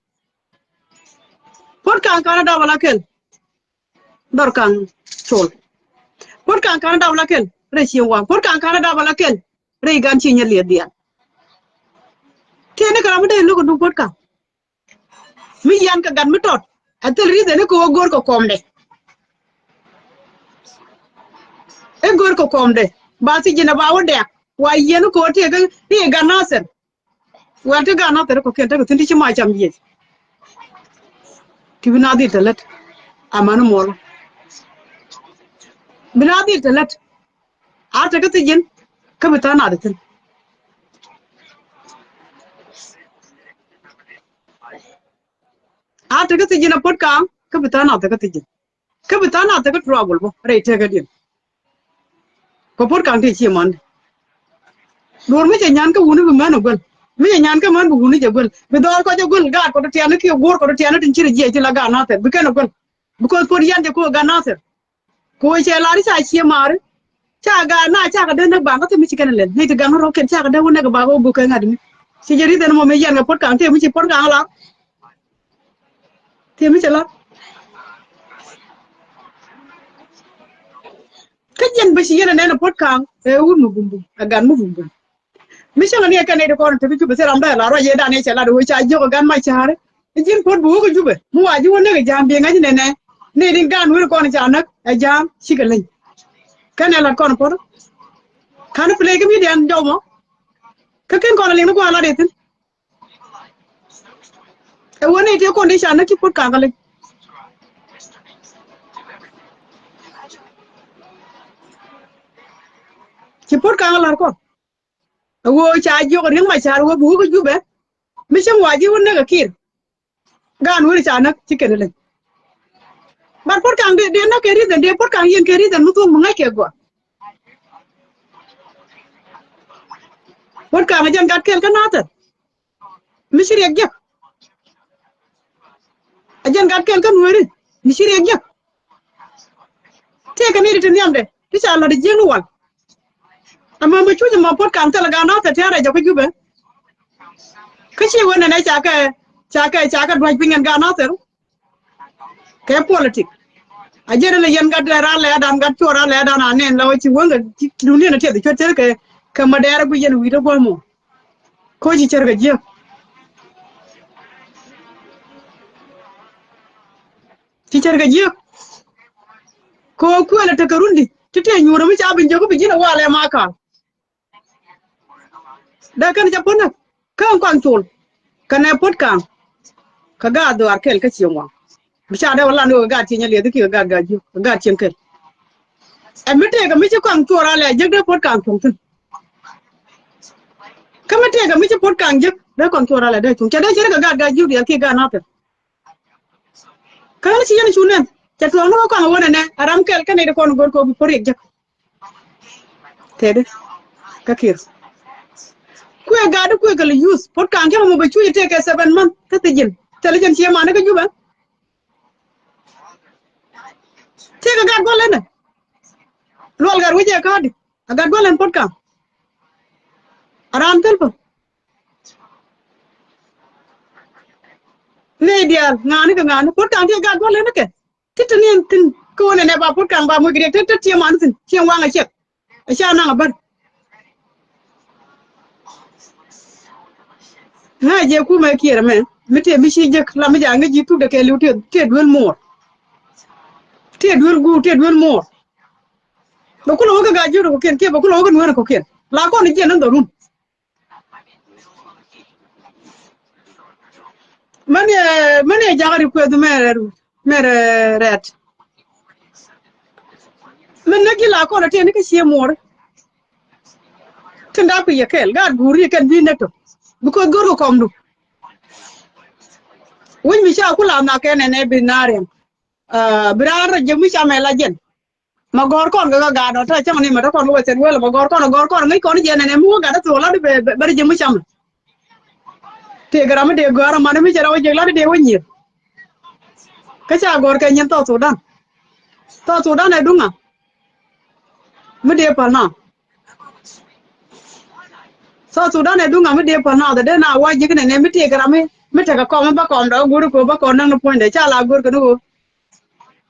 Puɔ̱t Ka̱a̱ŋ ka̱n dap ala kɛl. Dɔr Ka̱a̱ŋ Col. Puɔ̱t Ka̱a̱ŋ ka̱n dap ala kɛl. Rɛy Cieŋ Waŋ. Puɔ̱t Ka̱a̱ŋ ka̱n dap ala kɛl. Rɛy Gan Ci Nyɛ Liɛth Diaal. Tiɛni kɛ ram mi dee lo̱k ɛ duŋ Puɔ̱t Ka̱a̱ŋ. Mi yian kɛ gat mi tɔt. Ɛ thil reason ni kɛ ɣöö go̱o̱r kɛ kɔmdɛ. I̱ go̱o̱r kɛ kɔmdɛ. Ba thiec ji̱n ɛ ba wä dɛk. Wa yian ni kɛ ɣöö tëëk i̱ gat Nathɛr. Wɛl ti gat Nathɛr kɔ̱kiɛn tekɛ thi̱n ti ci ma cam jiɛc. Ti bi na dhil te lät. Amäni muɔlɔ. Bi na dhil te lät. A tekä thiec ji̱n kä bi tha̱a̱ŋ nath thi̱n. A tekä thiec ji̱n a Puɔ̱t Ka̱a̱ŋ kä bi tha̱a̱ŋ nath tekä thiec ji̱n. Kä bi tha̱a̱ŋ nath tekä trouble bä rɛy tekä diɛn. Kɛ Puɔ̱t Ka̱a̱ŋ tëë ci mɔn. Duɔ̱ɔ̱r mi cɛ nyan kä wuni bi män a guäl. Mi cɛ nyan kä män bi wuni jɛ guäl. Bi dhɔɔl kɔc a guäl gaat kɔt tiɛn kiɛ guɔ̱ɔ̱r kɔt tiɛn tin ci rɛ jiɛc ti la gaat Nathɛr. Bi kɛn a guäl. Because Puɔ̱t Yan jɛ ko̱ gaat Nathɛr. Kɛ ɣöö cɛ lar i̱ ca cië maari. Ca gaat na ca kɛ dee näk baŋ kä thim mi ci kɛn ɛ lɛl. Nɛy ti gaŋ rɔ̱ kɛn ca kɛ dee wä näk baŋ kä wä buk kɛ ŋa̱t mi. Ci jɛ ri̱th ɛn mɔ mi yɛn kɛ Puɔ̱t Ka̱a̱ŋ tëë mi ci Puɔ̱t Ka̱a̱ŋ lar. Tëë mi ci lar. Kä jɛn bä ci yɛn ɛ nɛn ɛ Puɔ̱t Ka̱a̱ŋ ɛ wut mi bumbum ɛ gat mi bumbum. Mi cäŋ ni ɛ kɛn nɛy ti kɔn te bi cup ɛ thil ram dee la ruac yɛ dan ɛ cɛ lat ɛ wee ca jiök ɛ gan mac ca̱a̱ri. Ɛ ji̱n Puɔ̱t bi wä kä Jubɛ mi wa ji̱ wä näk ɛ ja̱a̱m bi ŋa̱c nɛnɛ. Nɛy ti gan weri kɔn ca näk ɛ ja̱a̱m cikɛ leny. Kɛn ɛ lat kɔn Puɔ̱t. Ka̱n play kä mi diɛn jɔw mɔ. Kä ken kɔn ɛ liŋ ni gua̱a̱ lat ɛ thi̱n. Ɛ wä nɛy ti kɔn ti ca näk ci Puɔ̱t Ka̱a̱ŋ kä leny. Ci Puɔ̱t Ka̱a̱ŋ lar kɔn. Ɛ ɣöö ca jiök Riek Macar ɣöö bi wä kä Jubɛ. Mi cäŋ wa ji̱ wä näk ɛ Kiir. Gaan weri ca näk ci kɛn ɛ leny. But Puɔ̱t Ka̱a̱ŋ dee, dee näk kɛ reason, dee Puɔ̱t Ka̱a̱ŋ yɛn kɛ reason mi thuɔ̱k mi ŋäc kɛ gɔaa. Puɔ̱t Ka̱a̱ŋ ɛ jɛn gat kɛl kä Nathɛr. Mi ci Riɛk jiäk. Ɛ jɛn gat kɛl kä Nueeri. Mi ci Riɛk jiäk. Tëëkɛ ni ti ti nhiamdɛ ti ca la̱t jiäkni wal. Ɛmɛ mi cuc ɛmɔ Puɔ̱t Ka̱a̱ŋ thilɛ gaat Nathɛr tia̱a̱ rɛc jɔk kä Jubɛ. Kä ci wen ɛnɛ ca kɛ, ca kɛ, ca kɛ dua̱c piny ɛn gaat Nathɛr. Kɛ politik. A jiɛn ilɛ yɛn gat ral lɛ dan, gat cuɔr ral lɛ dan a nɛn la wä ci wäŋ kɛ dunia ni tiɛth cuɔt tël kɛ, kɛ ma dɛɛr guic yɛn wi̱i̱dä gua̱a̱mɔ. Koci cär kɛ jiäk. Ci cär kɛ jiäk. Kɛ ɣöö kuël ɛ tekɛ run di̱t ti tëë nyuurä mi ca bi jiök bi ji̱n ɛ walɛ ma kaal. Dee kɛn cɛ Puɔ̱t näk kä ɛn Kuaŋ Col kɛnɛ Puɔ̱t Ka̱a̱ŋ. Kɛ gaat dhɔaar kɛl kä Cieŋ Waŋ. Bi ca dee wä lan wä kɛ gaat Cieŋ Nyɛ Liɛth kiɛ kɛ gaat Gaa Jiök kɛ gaat Cieŋ kɛl. Ɛ mi tëëkɛ mi ci Kuaŋ Col ralɛ jek dee Puɔ̱t Ka̱a̱ŋ cuɔ̱ŋ thi̱n. Kä mi tëëkɛ mi ci Puɔ̱t Ka̱a̱ŋ jek dee Kuaŋ Col ralɛ dee cuɔ̱ŋ cɛ dee cɛ ri kɛ gaat Gaa Jiök diaal kiɛ gaat Nathɛr. Kä ɣän ci yɛn cu nɛn. Cɛ tuɔɔk ni kä kɔaŋ ɛ wä nɛnɛ a ram kɛl kä nɛy ti kɔn go̱r kɛ wä bi puɔ̱t riɛk jek. Tëëdi kä Kiir. Kuëë gat di kuëë kɛ lɛ yuth puɔ̱t ka̱a̱ŋ cä mɔ bɛ cuc tëëkɛ seven month kä thi̱ji̱n. Thilɛ jɛn cie mani kä Jubɛ. Tëëkɛ gat gua̱l ɛnɛ. Luɔl gat wecɛ ka̱a̱di. A gat gua̱l ɛn puɔ̱t ka̱a̱ŋ. A raan thil pä. Nɛy diaal ŋa̱a̱ni kɛ ŋa̱a̱ni puɔ̱t ka̱a̱ŋ tëë gat gua̱l ɛnɛ kɛ. Ti te ni ɛn thi̱n kä ɣöö nɛnɛ ba puɔ̱t ka̱a̱ŋ ba moc kɛ riɛk te te tiɛm an thi̱n tiɛm waŋ a ciɛk. A ca naŋ a bär. Ŋa̱c jɛ kumɛ Kiir ɛmɛ mi tëë mi ci jek la mi ja̱ ŋäc ji̱ thukdɛ kɛɛliw tëë tëë duel muɔɔr. Tëë duel guur tëë duel muɔɔr. Bɛ kulɛ wä kä gaa jiöt kɔ̱kiɛn kiɛ bɛ kulɛ wä kä nueer kɔ̱kiɛn la kɔn jiɛn ni dhɔrun. Mani ɛ mani ɛ jakä ri kueth mɛrɛ mɛrɛ rɛt. Min ni gila kɔn a tëë ni kä cie muɔri. Tin da kui̱ yɛ kɛl gaat guuri kɛn bi nɛt tɔ. Because go̱rkɛ kɔmdu. Wi̱c mi ca kula na kɛn ɛn ɛ bi naar yɛn. Bi raan rɔ jɛ mi ca mɛ la jɛn. Ma gɔ̱r kɔn kɛ kä gaat ɔ ta cäŋ ni ma ta kɔn kä wɛ thɛn wälɛ ma gɔ̱r kɔn gɔ̱r kɔn ŋäc kɔn jɛ nɛnɛ mi wä gat ɛ thok lat bɛ bɛ rɛ jɛ mi cam. Tëëkɛ ram mi dee gɔ̱a̱r aman mi cɛ rɛw jek lat dee wä nyier. Kä ca gɔ̱r kɛ nyin South Sudan. South Sudan ɛ duŋa. Mi dee päl na. South Sudan ɛ duŋa mi dee päl na dee na wa jek nɛnɛ mi tëëkɛ ram mi mi tekɛ kɔm mi ba kɔm dɔk go̱r kɛ ba kɔm näŋ ni puɔ̱nydɛ ca la go̱r kɛ ni ɣöö.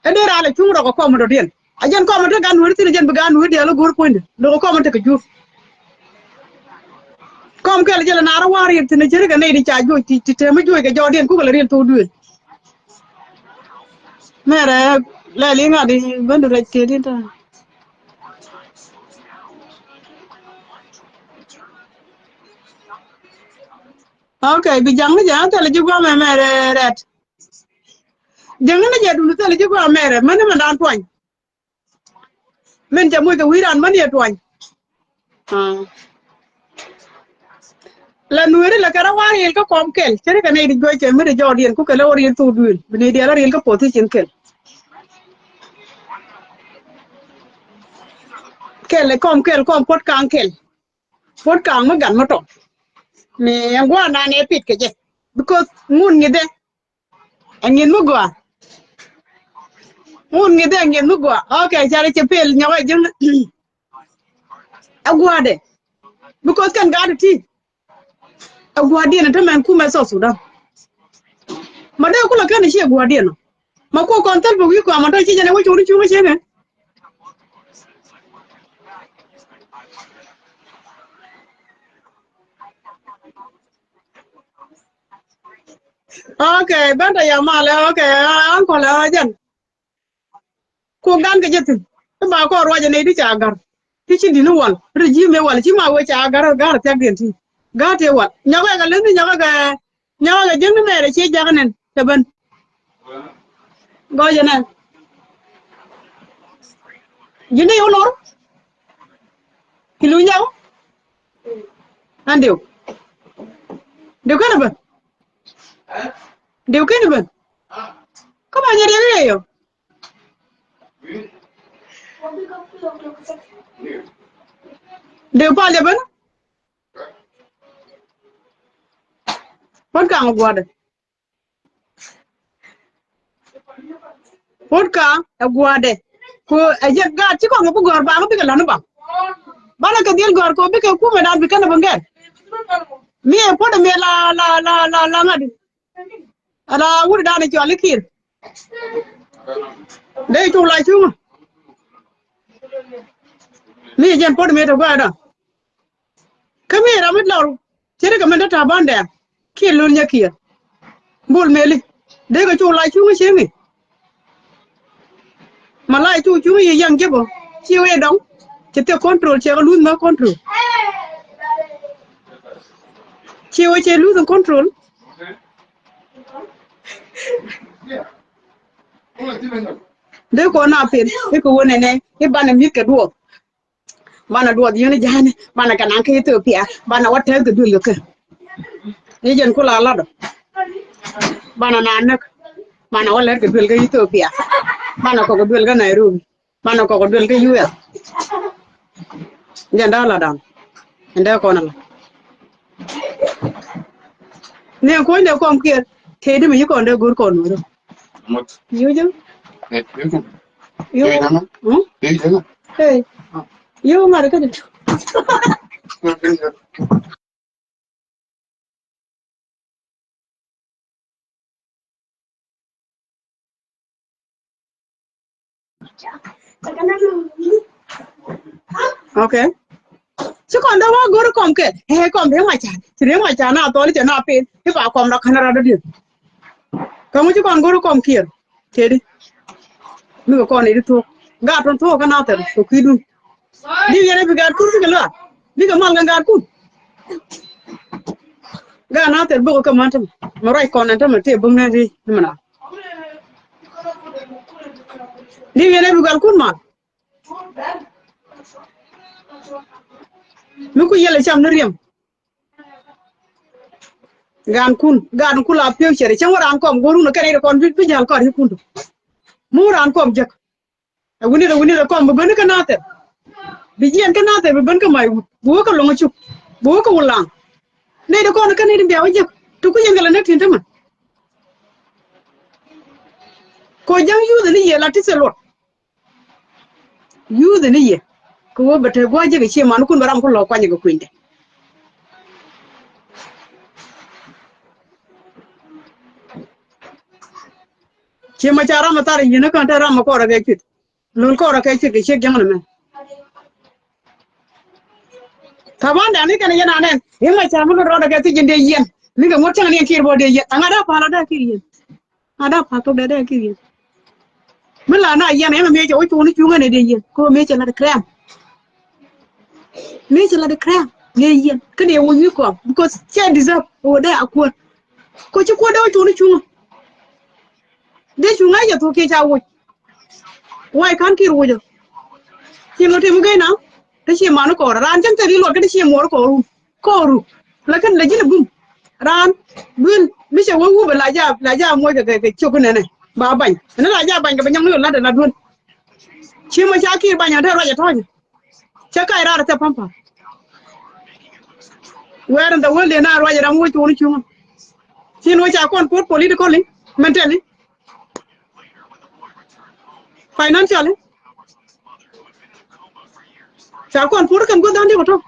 Ɛ dee raan lɛ cuŋ rɔk ɛ kɔm in dɔ̱diɛn. A jɛn kɔm in te gan weri thi̱n ɛ jɛn bi gan weri diaal ɛ go̱o̱r puɔ̱nydɛ. Lo̱k ɛ kɔm in tekɛ juur. Kɔm kɛl jɛn lɛ naar ɛ wa̱a̱ riɛl thi̱n ɛ ceri kɛ nɛy di ca juɔc ti ti tɛm mi juɔc kɛ jɔɔdiɛn kukɛ lɛ riɛl thok duëël. Mɛrɛ lɛl i̱ ŋa̱t i̱ ben du rɛc tëëdi ta. Ok, bi jaŋ ni jɛ an thilɛ ji̱ gua̱a̱mɛ mɛrɛ rɛt. Jiäŋ ni jɛ duni thilɛ ji̱ gua̱a̱mɛ mɛrɛ mäni mɛ dan tuany. Min jɛ muc kɛ wi̱i̱ ran mäni jɛ tuany. La nueeri la kɛ rɔ wa riɛl kä kɔm kɛl cɛ ri kɛ nɛy di juɔc kɛ mi ri jɔɔdiɛn ku kɛ lɛ wä riɛl thok duëël bi nɛy diaal a riɛl kä position kɛl. Kɛl kɔm kɛl kɔm puɔ̱t ka̱a̱ŋ kɛl. Puɔ̱t ka̱a̱ŋ mi gat mi tɔŋ mi ɛn gua̱a̱r nan ɛ pit kɛ jɛ. Because ŋun ŋi̱thɛ. Aŋi̱th mi gɔaa. Ŋun ŋi̱thɛ aŋi̱th mi gɔaa. Ok, carɛ cɛ pel nyɔkɛ ji̱n. Agua̱a̱dɛ. Because kɛn gaat ti. Agua̱a̱diɛn te mɛn kumɛ South Sudan. Ma dee kulɛ kɛn ci agua̱a̱diɛn. Ma ku kɔn thil bi wi̱i̱ kɔam ma tɔ ci jɛn ɛ wä cuŋni cuŋä cieŋɛ. Ok, bɛn tɔ ya malɛ, ok, uncle, ɛ jɛn. Kok dan kɛ jɛ thi̱n. Ti ba kɔn ruacɛ nɛy ti ca ga̱r. Ti ci di̱t ni wal. Ri ji̱ mëë wal. Ci ma wee ca ga̱r, ga̱r thia̱k diɛn ti. Ga̱r tëë wal. Nyɔkɛ kɛ leni, nyɔkɛ kɛ, nyɔkɛ kɛ jiäkni mɛɛrɛ ci jakä nɛn. Cɛ ben. Gɔcɛ nɛ. Ji̱ ni wä lor. Ci luny jakä. An diw. Diw kɛn ben. Diw kɛn ben. Kä ma nyɛ riɛk i̱ yɛ yɔ. Diw pal jɛ ben. Puɔ̱t ka̱a̱ŋ gua̱dɛ. Puɔ̱t ka̱a̱ŋ ɛ gua̱dɛ. Ku ɛ jɛ gaat ci kɔn kɛ bi gɔ̱r baŋ bikɛ la̱n i̱ baŋ. Banɛ kɛ dhil gɔ̱r kɛ bikɛ kumɛ dan bi kɛn ɛ bi ŋɛn. Mi ɛ puɔ̱t ɛ mi la la la la la ŋa̱t. Ala wut dan i̱ cɔal i̱ Kiir. Dee cuk la cuŋä. Mi jɛn puɔ̱t mi te gua̱a̱dä. Kä mi ram mi lɔr. Cɛ ri kɛ mi te ta̱a̱ bändɛ. Kiɛ lul nyɛ kiɛ. Bul meli. Dee kɛ cuk la cuŋä cieŋi. Ma la cuk cuŋä yi yaŋ jɛ bä. Ci wee dɔŋ. Cɛ thek control cɛ kɛ luth mä control. Ci wee cɛ luth control. Dee kɔn a pin i̱ kɛ wä nɛnɛ i̱ banɛ mi̱th kɛ duɔth. Banɛ duɔth yɛn i̱ ja̱a̱ni banɛ kɛ naŋ kä Ethiopia banɛ wä tɛth kɛ duël kɛ kɛ. I̱ jɛn kula latdɔ banɛ na näk banɛ wä lɛr kɛ duël kä Ethiopia. Banɛ kɔk duel kä Nairobi. Banɛ kɔk duel kä U S. Jɛn dee la dan. Jɛn dee kɔn la. Ni kuɔny dee kɔm kiɛr. Tëë di mi yi kɔn dee go̱r kɔn wä. Mut. Yu jɛ. Eh, yu jɛ. Yu. Yu jɛ. Hmm? Yu jɛ. Hey. Yu ŋa̱r kä di. Okay. Ci kɔn dee wä go̱r kɔm kɛ. Ɛ kɔm dee ma ca. Ci dee ma ca na thɔl cɛ na pen. Ci ba kɔm dɔ ka̱n rɔ dɔ̱diɛn. Kä ŋu ci kɔn go̱r kɔm kiɛr. Tëë di. Bikɛ kɔn i̱ di thuɔ̱k. Gaat tɔn thuɔ̱k kä Nathɛr kɛ kui̱dun. Bikɛ yɛn ɛ bi gaatkun bikɛ luaak. Bikɛ mal kɛ gaatkun. Gaat Nathɛr bikɛ kä män tämɛ. Mɛ ruac kɔn ɛn tämɛ tëë bäŋ nɛn ri ni mɛ na. Bikɛ yɛn ɛ bi gaatkun mal. Mi ku yɛl ɛ cam ni riɛm. Gaatkun, gaatkun la pi̱w cɛrɛ. Cäŋ wä raan kɔm go̱run kɛn ɛ kɔn bi, bi jäl kɔn ri kun tu. Mi wä raan kɔm jek. Ɛ wuni rɛ, wuni rɛ kɔm bi ben kä Nathɛr. Bi jiɛn kä Nathɛr bi ben kä Maiwut. Bi wä kä Loŋ Cuk. Bi wä kä Wulaŋ. Nɛy di kɔn kä nɛy di bia wä jek. Ti ku yɛn kɛ la näk tin tämɛ. Kɔ ja̱ŋ yuth ni yɛ la ti thil luɔt. Yuth ni yɛ. Kɛ wä bɛ te gua̱c jɛ kɛ cie man kun bɛ ram kun lɔ kuany kɛ kui̱nydɛ. Cie ma ca ram a thar yi̱n kä te ram a kɔrɛ kɛ cuit. Lul kɔrɛ kɛ cuit kɛ ciek ja̱ŋ ni mɛ. Taban dan ni kɛn yɛn anɛn. I̱ ma ca mi lul rɔɔdɛ kɛ thiec in dee yiɛn. Mi kɛ ŋuɔ̱t cäŋ ni ɛn kiir bɔ dee yiɛn. Aŋa daa pal a daa kiir yiɛn. A daa pal thok dee dee ki̱i̱r yɛn. Mi la na yɛn ɛmɛ mëë cɛ wä cuŋni cuŋä ni dee yɛn. Kɛ wä mëë cɛ la di kram. Mëë cɛ la di kram ni yɛn. Kä dee wä wi̱i̱ kɔm. Because cɛ deserve wä dee a kuäär. Kɛ ci kuäär dee wä cuŋni cuŋä. Dee cuŋä yɛ thok kiɛ ca wuc. Why can't ki̱i̱r wuc ɔ? Ci ŋɔ tim gɛy na. Te ci man kɔɔr. Raan cäŋ te ri luɔt kä te ci muɔɔr kɔɔr. Kɔɔru la kɛn la ji̱n a gum. Raan duel mi cɛ wee wupɛ la ja, la ja muɔc kɛ, kɛ, kɛ ciök inɛnɛ ba bany. Ɛn la ja bany kɛ bɛ nyɔŋ ni lat ɛ la duel. Ci mɔ ca kiir bany a te ruac ɛ tɔ̱ɔ̱nyɛ. Cɛ kac raar ɛ thɛ pampa. Where in the world dee na ruac ɛ ram wec cuɔ̱ɔ̱ŋ cuŋä. Ci ni wec ca kɔn puɔ̱t politically, mentally. Financially. Ca kɔn pur kɛn gua̱th da̱ŋ diɛk ɔ tɔ̱.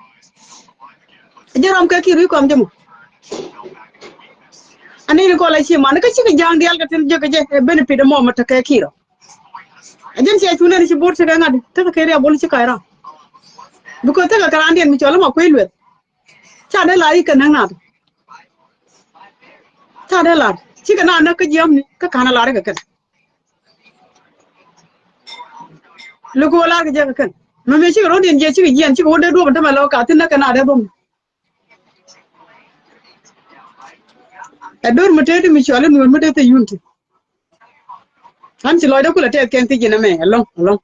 Jɛ ram kɛ ki̱i̱r wi̱i̱ kɔm jɛ mɔ. Ani ni kɔl a ci man kä cikɛ ja̱a̱ŋ diaal kɛ tin jɛ kɛ jɛ ɛ benefit mɔ mɛ tekɛ ki̱i̱r ɔ. A jɛn cɛ cu nɛn ci bo̱r cikɛ ŋa̱t tekɛ kɛ riabol ci ka̱c ram. Because tekɛ kɛ raan diɛn mi cɔl ma kui̱ lueth. Ca dee la i̱ kɛ näk nath. Ca dee lar cikɛ na näk kä jiämni kä ka̱n a lar ikɛ kɛn. Luk kɛ wä lar kɛ jɛ kɛ kɛn mɛ mëë cikɛ ro̱diɛn jiɛ cikɛ jiɛn cikɛ wä dee duɔ̱p in tämɛ lɔ ka thi̱n näk kɛ na dee dhuɔ̱m. Ɛ do̱r mi tëë ti mi cuali nuɔ̱ɔ̱r mi dee thil yun ti. Ɣän ci lɔcdä kulɛ tɛth kɛn thiec inɛ mɛ ɛlɔ̱ŋ ɛlɔ̱ŋ.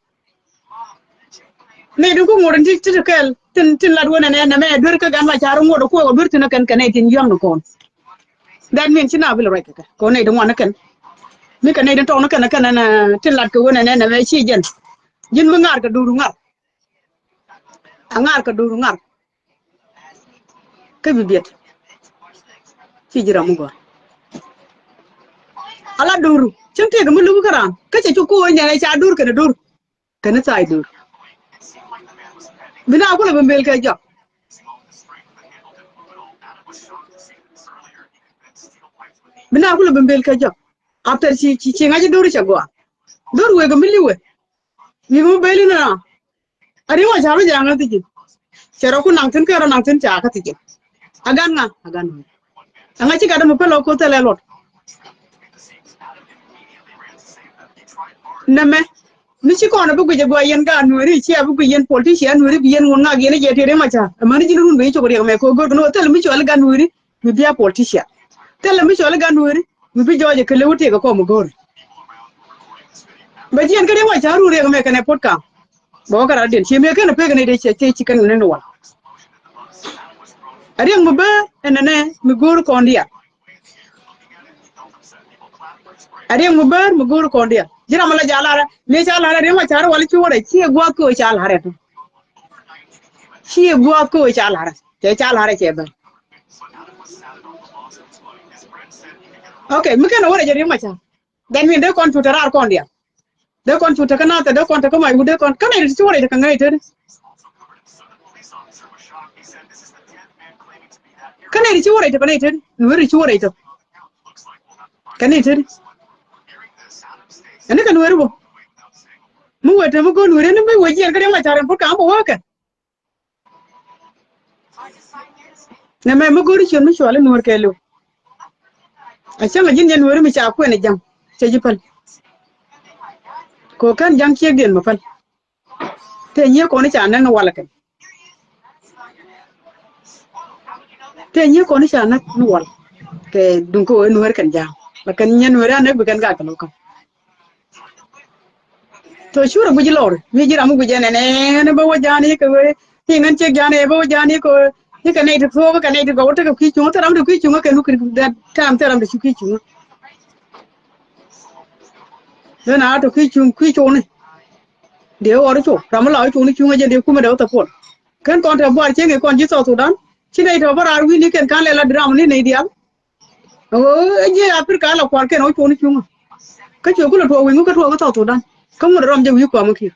Nɛy tin ku ŋot in ti ti kɛɛl tin tin lat wen ɛnɛ nɛ mɛ duer kä gan la car ŋot ɛ kuɔk ɛ duer thin ɛ kɛn kɛ nɛy tin yɔ̱a̱ŋ ni kɔn. That mean ci na bi lɛ ruac kɛ kɛ kɛ nɛy tin ŋuan ni kɛn. Mi kɛ nɛy tin tɔk ni kɛn ɛ kɛn ɛn tin lat kɛ wen ɛnɛ nɛ mɛ ci jɛn. Ji̱n mi ŋaar kɛ do̱ru ŋaar. A ŋaar kɛ do̱ru ŋaar. Kä bi biɛt. Ci ji̱ ram mi gɔ̱a̱r. Ala do̱ru cäŋ tëëk mi luk kä raan kä cɛ cu ko̱o̱c nɛn ɛ ca do̱r kɛn ɛ do̱r. Kɛn ɛ tha̱a̱c do̱r. Bi na kulɛ bi mel kɛ jɔk. Bi na kulɛ bi mel kɛ jɔk. After ci ci ci ŋa̱c do̱r cɛ gɔaa. Do̱r wek mi li̱wɛ. Wi̱i̱ mi beli na. A ri̱ŋ wa ca bi jɛ aŋä thi̱ji̱n. Cɛ rɔ ku naŋ thi̱n kɛ rɔ naŋ thi̱n ca kä thi̱ji̱n. A gan ŋa a gan ŋa. Aŋa ci gat dämɛ pälɔ koth thilɛ luɔt. Nɛmɛ mi ci kɔn a bi guic a gɔaa yɛn gaat nueeri ci a bi guic yɛn politician nueeri bi yɛn ŋun ŋak yɛn a jɛ tëë ri̱ŋ ma ca. Amäni ji̱n run bi ci cok riɛk mɛ koth go̱r kɛ ni wä thil mi cuali gat nueeri. Mi bi a politician. Thilɛ mi cɔl i̱ gan weri mi bi jɔɔc i̱ kɛ leu i̱ tëëk ɛ kɔm i̱ go̱o̱ri. Bɛ jiɛn kä riɛk wa ca̱r wur riɛk mɛ kɛnɛ pot ka̱a̱ŋ. Bɛ wä kä rat diɛn ci mëë kɛn ɛ pek ni dee ciɛ ci ci kɛn ni ni wal. A riɛk mi bäär ɛn nɛnɛ mi go̱o̱r kɔn diaal. A riɛk mi bäär mi go̱o̱r kɔn diaal. Ji̱ ram la ja lar. Mi ca lar Riek Machar wal ci wä rɛy ci gua̱a̱th ko ca lar. Ci gua̱a̱th ko ca lar. Cɛ ca lar cɛ ben. Okay, mi kɛn wä rɛy jɛ Riek Machar. That mean dee kɔn cu te raar kɔn diaal. Dee kɔn cu te kä nath, dee kɔn te kä mac wut, dee kɔn kä nɛy ti ci wä rɛy te kä ŋäc te di. Kä nɛy ti ci wä rɛy te kä nɛy te di. Nuɛr ti ci wä rɛy te kä nɛy te di. Ɛn ni kɛ Nuɛr bä. Mi wee te mi go̱o̱r Nuɛr ɛn ni mi wee jiɛn kä Riek Machar ɛn put ka̱m bä wee kɛ. Nɛ mɛ mi go̱o̱ri ciöt mi cuali Nuɔ̱ɔ̱r kɛɛliw. A cäŋ a ji̱n yɛn Nuɔ̱ɔ̱ri mi ca kuɛn ɛ ja̱ŋ cɛ ji̱ päl. Kɛ ɣöö kän ja̱ŋ ciekdiɛn mi päl. Tëë nyiee kɔn i̱ ca näk ni wal kɛn. Tëë nyiee kɔn i̱ ca näk ni wal. Kɛ duŋ kɛ ɣöö Nuɔ̱ɔ̱ri kɛn ja̱ŋ la kɛn nyɛn Nuɔ̱ɔ̱ri a näk bi kɛn gak kɛ lo̱k kä. Tɔ curɛ guic lɔr mi ji̱ ram mi guic ɛn ɛn ɛn bä wä ja̱a̱n yikɛ wee. Ti ŋän ciek ja̱a̱n ɛ bä wä ja̱a̱n yikɛ wee. Yikɛ nɛy ti thuɔɔk kɛ nɛy ti gɔw tekɛ kui̱ cuŋä thil ram ti kui̱ cuŋä kɛ nuk kɛ dɛn tam thil ram ti cu kui̱ cuŋä. Lön a tɔ kui̱ cuŋ kui̱ cuŋni. Dee ɣɔr i̱ cu ram mi la i̱ cuŋni cuŋä jɛ dee kumɛ dee wä thap puɔl. Kɛn kɔn tɛ buar cieŋ kɛ kɔn ji̱ South Sudan. Ci nɛy tɔ bä raar wi̱i̱ni kɛn ka̱n lɛ la dram ni nɛy diaal. Ɛ jiɛ Africa la kuarkɛn ɣä cuɔ̱ɔ̱ŋ ni cuŋä. Kä cuɛ kulɛ tuɔɔk wi̱i̱ ŋu kä tuɔɔk kä South Sudan. Kä ŋut rɔm jɛ wi̱i̱ kua̱m kä kiɛ.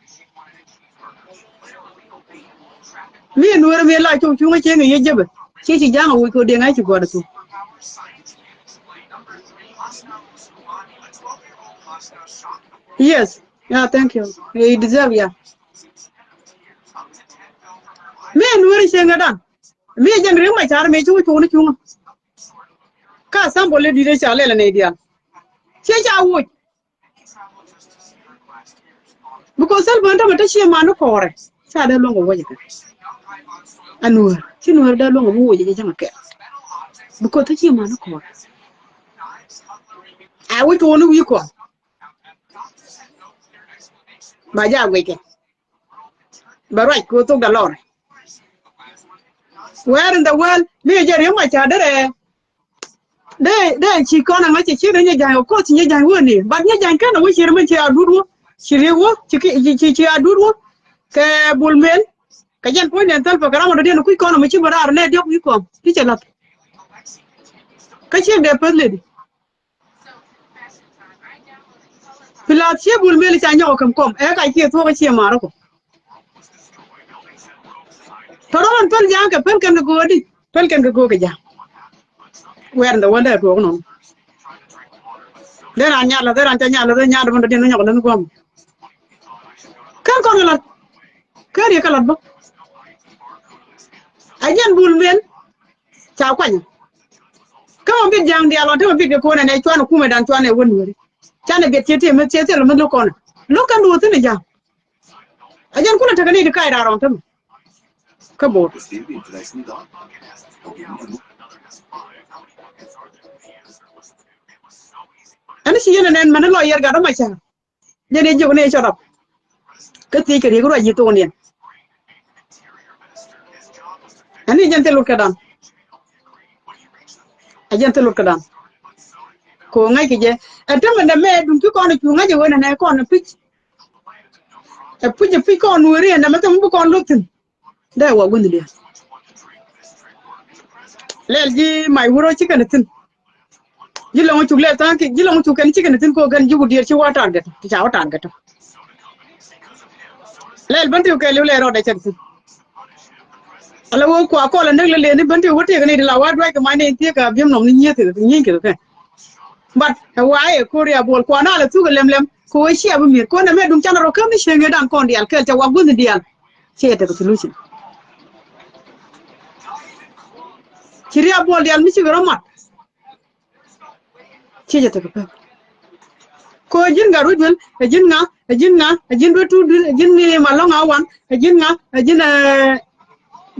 Mi ɛ Nueer mi la cuɔ̱ɔ̱ŋ cuŋä cieŋ ɛ yɛ jepɛ. Ciɛ ci ja̱a̱ŋ ɛ wi̱i̱ kɛ diɛŋ ɛ ci gɔ̱a̱r ɛ thuɔ̱k. Yes. Yeah, thank you. You deserve, yeah. Mi ɛ Nueer cieŋ ɛ dan. Mi jɛn Riek Machar mi cuŋ cuŋ ni cuŋ. Ka sample di de ca lɛl ni dial. Cie ca wuc. Because Salva Kiir tama ta cie man ni kɔrɛ. Ca dee luɔŋ wuc kɛ. A Nuer. Ci Nuer dee luɔŋ wuc kɛ jɛn kɛ. Because ta cie man ni kɔrɛ. A wuc cuŋ ni wi̱i̱ kɔn. Ba ja guic kɛ. Bɛ ruac kɛ ɣöö thok da lɔr. Where in the world mi jɛ Riek Machar derɛ. Dee dee ci kɔn aŋa cɛ ci dee nyɛ ja̱ny, of course nyɛ ja̱ny wä ni. But nyɛ ja̱ny kɛn a wä ci rɛ mɛ ci a dut wä. Ci Riek wä ci ki ci ci a dut wä. Kɛ Bol Mel. Kɛ jɛn puɔ̱ny nɛn thäl pɛ kɛ ram a dɔ̱diɛn kui̱ kɔn a mɛ ci bɛ raar nɛ diɔk wi̱i̱ kɔn ti cɛ lath. Kä ciek dee peth ledi. Pilath cie Bol Mel ca nyɔk kä kɔm ɛ ka cie thuɔk cie marä kɔ. Tɔrɔ man päl ja̱a̱ŋ kɛ päl kɛn kɛ go̱o̱di päl kɛn kɛ go̱o̱ kɛ ja̱a̱ŋ. Wɛr in the world dee tuɔɔk nɔn. Dee ran nyal la dee ran ca nyal la dee nyal dee man dee diɛn nyɔk dee ni guam. Kɛn kɔn kɛ lat kɛn riek kɛ lat bä. A jɛn Bol Mel. Ca kuany. Kä ma bit ja̱a̱ŋ diaal ɣɔn te ma bit kɛ ko̱n ɛn ɛ cuan ɛ kumɛ dan cuan ɛ wä Nueeri. Canɛ biɛt ciɛ ti mi ciɛ thil mi lo̱k kɔn. Lo̱k kɛn duɔth thi̱n ɛ ja̱a̱ŋ. A jɛn kulɛ tekɛ ni ti kac raar ɣɔn te mi. Kä bo̱o̱t. Ɛn ci yɛn ɛ nɛn mɛn lɔ yɛr gat ɔmɔ ca̱r. Jɛn i̱ jiök ni i̱ cɔt ɔp. Kä thiec kɛ riek ruac yi̱ thok niɛn. Ɛn i̱ jɛn thil wut kɛ dan. Ɛ jɛn thil wut kɛ dan. Kɛ ɣöö ŋa̱ckɛ jɛ ɛ tämɛ nɛmɛ duŋ ki kɔn i̱ cu ŋa̱c ɛ ɣöö nɛnɛ kɔn i̱ pi̱c. Ɛ pi̱c ɛ pi̱c kɔn Nueeri ɛ nɛmɛ thil mi bi kɔn lo̱k thi̱n. Dee wä gua̱thni diaal. Lɛl ji̱ mac wurä ci kɛn thi̱n. Ji̱ lɔŋ cuk lɛl tha̱a̱ŋ ki ji̱ lɔŋ cuk kɛn ci kɛn thi̱n ko kɛn ji̱ ku diɛɛr ci wä target ti ca wä target tɔ. Lɛl bän ti kɛɛliw lɛl rɔɔdɛ cɛk thi̱n. Ala wä kua kɔl a näk lɛ lëëni bän ti wä tiek ni di la wä duac kɛ mac ni thiek a biɛm nɔm ni nyieth kɛ nyieny kɛ kɛ. But ɛ wa ɛ ko̱r ya buɔl kua na lɛ thuk ɛ lɛm lɛm kɛ wä cia bi mi̱eth kɔn ɛ mɛ duŋ canɛ rɔ käm ni cieŋ ɛ da̱ŋ kɔn diaal kɛɛl cɛ wa gua̱thni diaal. Ciɛ tekɛ solution. Ci riap buɔl diaal mi cikɛ rɔ mat. Ciɛ jɛ tekɛ pek. Ko ji̱n gat ruec duel ɛ ji̱n ŋa ɛ ji̱n ŋa ɛ ji̱n duet tuut duel ɛ ji̱n ni ma lɔŋ a wan ɛ ji̱n ŋa ɛ ji̱n ɛ